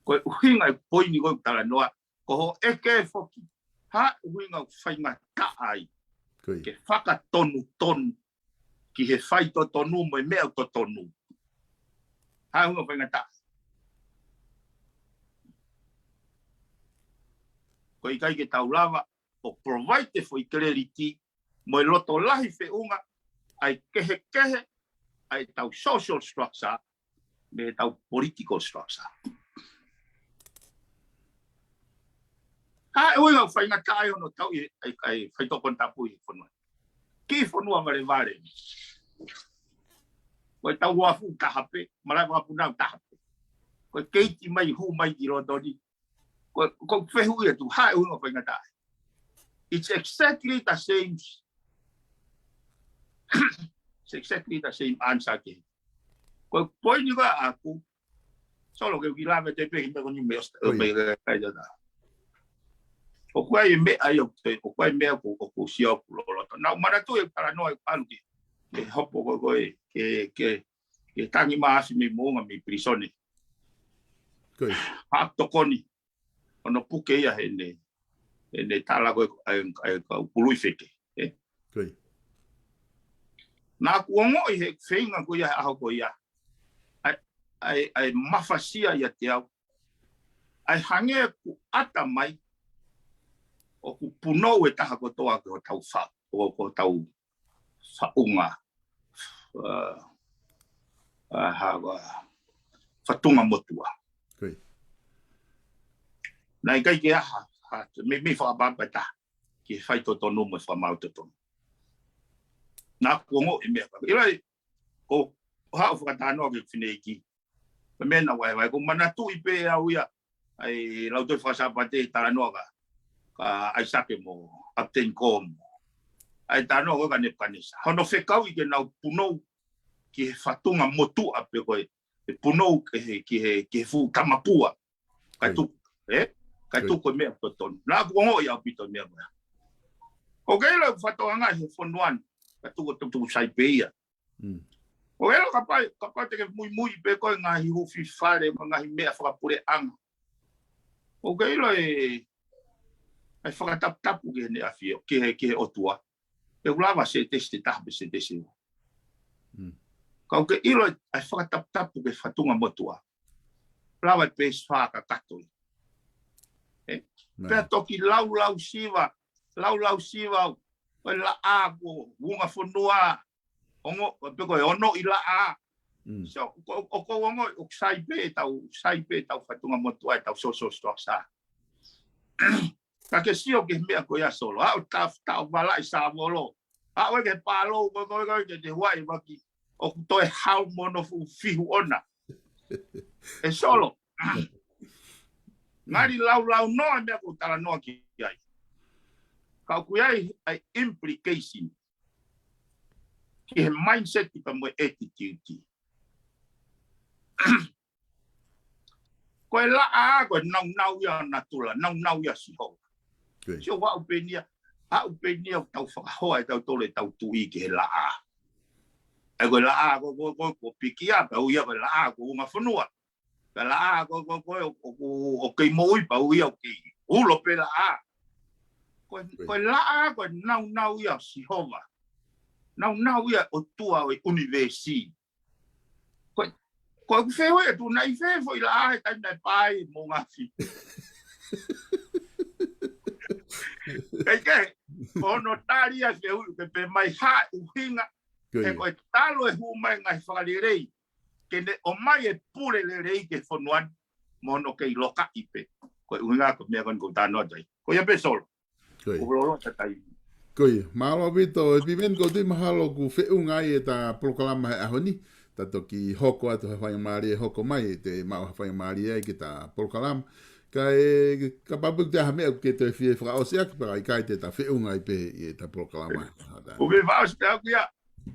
Ko e ʻuhinga e poini ko e talanoa, ko hoʻo ʻeke foki, hā e ʻuhinga ʻoku faingataʻa ai ke fakatonutonu ki he faitotonu mo e meʻa ʻoku totonu. Hā e ʻuhinga ʻoku faingataʻa ai. Ko e ʻikai ke tau lava ʻo provide e foʻi clarity mo e loto lahi feʻunga ʻa e kehekehe ʻa e tau social structure mei he tau political structure. Hā e ʻuhinga ʻoku faingataʻa ai hono tauʻi ʻa e, ʻa e faitokoni tapu ʻi he fonua. Kiʻi fonua valevale. Ko e tau uafu taha pē, malaʻe vakapunau taha pē. Ko e keiti mai hū mai ki loto ni. Ko, ko e fehuʻi atu, hā e ʻuhinga ʻoku faingataʻa ai. It's exactly the same. It's exactly the same answer ke. Ko e poini ko ē ʻaʻaku, Solo ke u kiʻi lave atu pē ki he meʻa ko eni mei ʻOsita, mei he kai tata. ʻOku ʻi ai e meʻa ia, ʻoku ʻi ai e meʻa ʻoku, ʻoku sio ʻoku loloto. Naʻa ku manatuʻi e talanoa ʻi ʻalu ki he hopo ko ē, ko ē, ke, ke, ke tangi mai ʻa e afi mei moʻunga mei pilīsone. Haʻaku tokoni. Hono puke ia heʻene, heʻene tala ko ē, ʻa e, ʻa e kau pului feke, ē? Naʻa ku ongoʻi he feinga ko ia he ʻaho ko ia. ʻA e, ʻa e, ʻa e mafasia ʻiate au. ʻA e hangē kuo ʻata mai, ʻoku punou e taha kotoa ki hotau fa-, ko, ko hotau faʻunga, ʻa, ʻa, ha, ʻa, fatunga motuʻa. Naʻe ʻikai ke ʻi ai ha, ha, mei, mei fakaʻapaʻapa ʻe taha, ki he faitotonu mo e fakamaau totonu. Naʻa ku ongoʻi e meʻa ko ē. ʻIlo ai, ko, ko haʻu fakatalanoa ki he fineʻeiki. Ko e meʻa naʻa vaevae, ʻoku ou manatuʻi pē au ia, ʻa e lautohi fakasāpate talanoa ka, ka ʻAisake mo Captain Cole mo. ʻA e talanoa ko ē kia Nepukanesa. Hono fekauʻi ke nau punou ki he fatunga motuʻa pe ko e, e punou ki he, ki he, ki he fuʻu tamapua. Kae tuku, ē? Kae tuku e meʻa totonu. Naʻa ku ongoʻi ʻaupito e meʻa ko ia. ʻOku ke ʻilo e fakatoʻanga he fonua ni. Kae tuku, tuku, tuku sai pē ia. Mm. ʻO ʻilo kapau, kapau te ke muimui pē koe ngaahi huufi fale, mo e ngaahi meʻa fakapuleʻanga. ʻOku ke ʻilo e, ʻa e fakataputapu ki heʻene ʻafio, ki he, ki he ʻOtua. ʻE lava senitesi ʻe taha pe senitesi ʻe ua. Mm. Ka ʻoku ke ʻilo ʻa e fakataputapu ki he fatungamotuʻa. Lava e peesi fā kakato ia. ʻE? Right. Pea toki laulau siva, laulau siva, ʻo e laʻā ko e unga fonua, ongo, pe ko e ono ʻi laʻā. Mm. So, ko, ʻoku ou ongoʻi, ʻoku sai pē ʻetau, sai pē ʻetau fatungamotuʻa, ʻetau social structure. Ka ke sio ki he meʻa ko ia Solo, ʻa ʻo ta, ta ʻo valaʻi sāvolo. ʻA ʻo ke pālou, ko, ko, ko, ke te huaʻi vaki, ʻoku toe hao mo hono fuʻu fihu ʻona. ʻE Solo. Ngali laulau noa meʻa ʻoku ou talanoa ki ai. Ka ʻoku ʻi ai, ʻa e implication ki he mindset pea mo e attitude. Ko e laʻā, ko e naunau ia ʻo natula, naunau ia ʻo Sihova. Good. Sio ʻa ʻoku pehē ni ia, ʻa ʻoku pehē ni ia ʻoku tau fakahoa ʻe tautolu ʻetau tuʻi ki he laʻā. ʻE ko e laʻā, ko, ko, ko, ko pikia, pea ui ia ko e laʻā, ko e unga fonua. Ka laʻā, ko, ko, ko, ʻo, ʻo, ʻo kei moʻui pea ui ia ʻo kei ulo pē laʻā. Ko, ko e laʻā, ko e naunau ia ʻo Sihova. Naunau ia ʻOtua ʻo e ʻunivēsi. Ko, ko ʻeku fehuʻi atu naʻe ʻi fē foʻi laʻā he taimi naʻe pā ai e moʻunga afi. Kae kehe, ko hono tali ʻa e fehuʻi ke pehē mai ha ʻuhinga, Ko he ia. Ko e talu e hū mai ngaahi fakalelei, ke ne ʻomai e pule lelei ki he fonua ni, mo hono kei lokaʻi pē. Ko e ʻuhinga ko e meʻa ko eni ʻoku ou talanoa atu ai. Ko ia pē Solo. Ko ia. ʻOku loloa ta tai. Ko ia. Mālō ʻaupito, ʻe Piveni, ʻoku ou tui mahalo ʻoku feʻunga ai ʻeta polokalama he ʻaho ni. Ta toki hoko atu ha faingamālie hoko mai, te maʻu ha faingamālie ai ke ta polokalama. Kae, kapau pē ʻoku ʻi ai ha meʻa ʻoku ke toe fie fakaʻosi ʻaki, pea ʻikai te ta feʻunga ai pē ʻi heʻeta polokalama. ʻOku ou fie fakaʻosi pē ʻaku ia.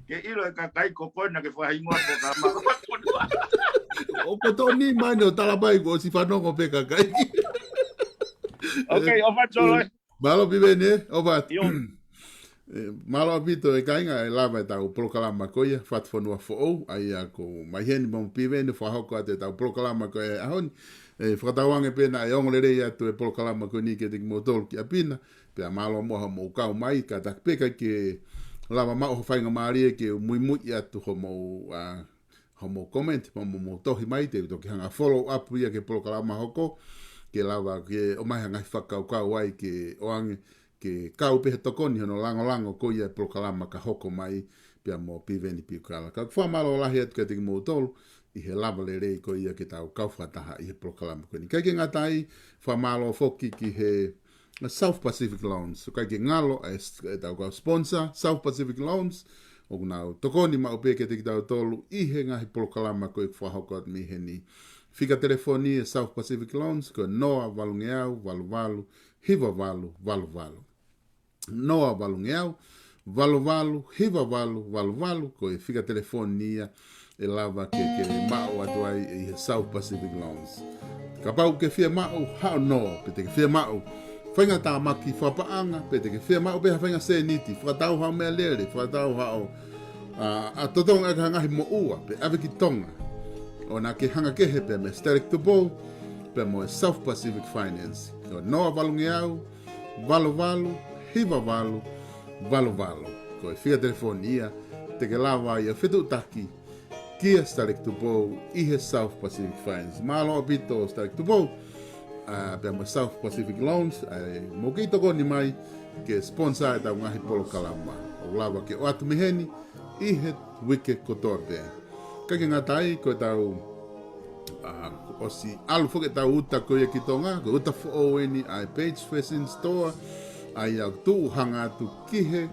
Ke ʻilo e kakai ko koe naʻa ke fakahingoa polokalama. ʻOku tō ni mani ʻo tala mai kuo ʻosi fanongo pē kakai. Ok, ʻofa atu Solo ē. Mālō Piveni, ʻofa atu. ʻIo. ʻE, mālō ʻaupito ʻe kāinga, ʻe lava ʻetau polokalama ko ia, Fatufonua Foʻou, ʻa ia ko Maiheni mo Piveni, fakahoko atu ʻetau polokalama ko e ʻaho ni. ʻE, fakatauange pē naʻe ongo lelei atu e polokalama ko eni kiate kimoutolu ki ʻapi na, pea mālō muʻa hoʻomou kau mai, kātaki pē ʻikai ke lava maʻu ha faingamālie ke muimui atu hoʻomou, ʻa, hoʻomou comment, mo, mo, mo tohi mai, te u toki hanga follow up ia ki he polokalama hoko, ke lava ke ʻomai ha ngaahi fakakaukau ai ke ʻoange, ke kau pē he tokoni hono langolango ko ia e polokalama ka hoko mai, pea mo Piveni Piukala. Ka fakamālō lahi atu kiate kimoutolu, ʻi he lava lelei ko ia ke tau kau fakataha ʻi he polokalama ko eni. ʻIkai ke ngata ai, fakamālō foki ki he South Pacific Loans. ʻIkai ke ngalo ʻa e s-, ʻetau kau sponsor, South Pacific Loans, ʻoku nau tokoni maʻu pē kiate kitautolu ʻi he ngaahi polokalama ko ē ʻoku fakahoko atu mei heni. Fika telefoni ʻa e South Pacific Loans, ko e noa valungeau, valu valu, hiva valu, valu valu. Noa valungeau, valu valu, hiva valu, valu valu, ko e fika telefoni ia ʻe lava ke, ke maʻu atu ai ʻi he South Pacific Loans. Kapau ʻoku ke fiemaʻu haʻo nō, pe te ke fiemaʻu faingatāmaki fakapaʻanga, pe te ke fiemaʻu pē ha faʻahinga sēniti, fakatau haʻo meʻalele, fakatau haʻo, ʻa, ʻa totongi ʻaki ha ngaahi moʻua, pe ʻave ki Tonga. ʻOua naʻa ke hanga kehe pē mei Stanley Tupou, pea mo e South Pacific Finance. Ko e noa valungeau, valu valu, hiva valu, valu valu. Ko e fika telefoni ia, te ke lava ai ʻo fetuʻutaki kia Stanley Tupou ʻi he South Pacific Finance. Mālō ʻaupito Stanley Tupou, ʻa, pea mo South Pacific Loans, ʻa, mou kei tokoni mai ke sponsor ʻetau ngaahi polokalama. ʻOku lava ke ʻoatu mei heni, ʻi he uike kotoa pē. ʻIkai ke ngata ai, ko ʻetau, ʻa, ʻosi ʻalu foki ʻetau uta ko ia ki Tonga, ko e uta foʻou eni ʻa e Page Fashion Store, ʻa ia ʻoku tuʻu hanga atu ki he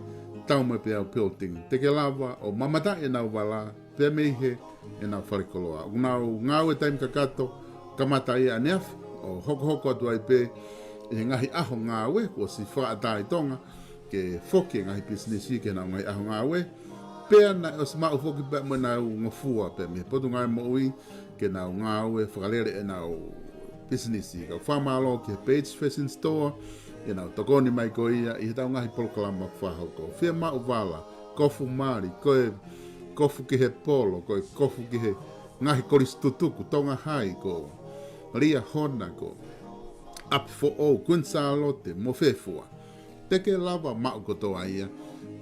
Taumoepeau Building. Te ke lava ʻo mamataʻi ʻenau vala, pea mei he ʻenau falekoloa. ʻOku nau ngāue taimi kakato, kamata ia ʻaneafi, ʻo hokohoko atu ai pē ʻi he ngaahi ʻaho ngāue, kuo ʻosi fakaʻatā ʻi Tonga, ke foki e ngaahi pisinisi ki heʻenau ngaahi ʻaho ngāue. Pea naʻe ʻosi maʻu foki pea mo ʻenau ngofua pea mei he Potungāue Moʻui ke nau ngāue fakalele ʻenau pisinisi. Kau fakamālō ki he Page Fashion Store, ʻenau tokoni mai ko ia ʻi heʻetau ngaahi polokalama fakahoko. Fiemaʻu vala, kofu mali, ko e, kofu ki he polo, ko e kofu ki he ngaahi kolisi tutuku, Tonga High, ko Liahona, ko ʻApifoʻou, Kuini Sālote, mo fē fua. Te ke lava maʻu kotoa ia,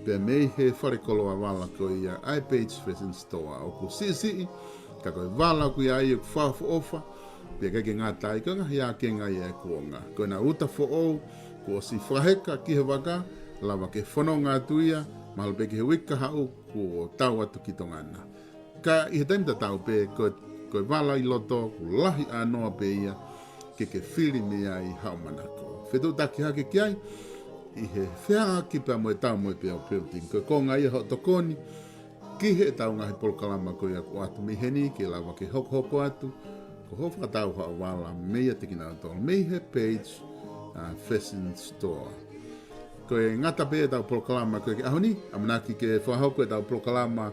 pea mei he fale koloa vala ko ia ʻa e Page Fashion Store, ʻoku siʻisiʻi, ka ko e vala ʻoku ʻi ai ʻoku fakaʻofoʻofa, pea ʻikai ke ngata ai, ko e ngaahi ākenga ia ʻo e kuonga. Ko ʻena uta foʻou, kuo ʻosi fakaheka ki he vaka, lava ke fononga atu ia, mahalo pē ki he uike kahaʻu, kuo tau atu ki Tonga na. Ka ʻi he taimi tatau pē, ko, ko e vala ʻi loto, ʻoku lahi ʻānoa pē ia, ke ke fili mei ai haʻo manako. Fetuʻutaki hake ki ai, ʻi he fehangahangai pea mo e Taumoepeau Building. Ko e konga ia hoʻo tokoni, ki heʻetau ngaahi polokalama ko ia ʻoku ʻoatu mei heni, ke lava ke hokohoko atu, ko hoʻo fakatau haʻo vala meiate kinautolu, mei he Page, uh, Fashion Store. Ko e ngata pē ʻetau polokalama ko ē ki he ʻaho ni, ʻamanaki ke fakahoko ʻetau polokalama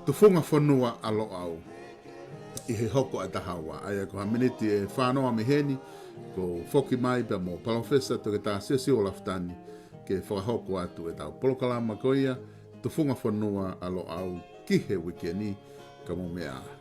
Tufunga Fonua ʻa Loʻau ʻi he hoko ʻa e taha ua. ʻA ia ko ha miniti ʻe fāngofulu mei heni, ʻoku ou foki mai pea mo Palōfesa Toketā Siosiua Lafitani, ke fakahoko atu ʻetau polokalama ko ia, Tufunga Fonua ʻa Loʻau ki he uike ni, ka mou meʻa.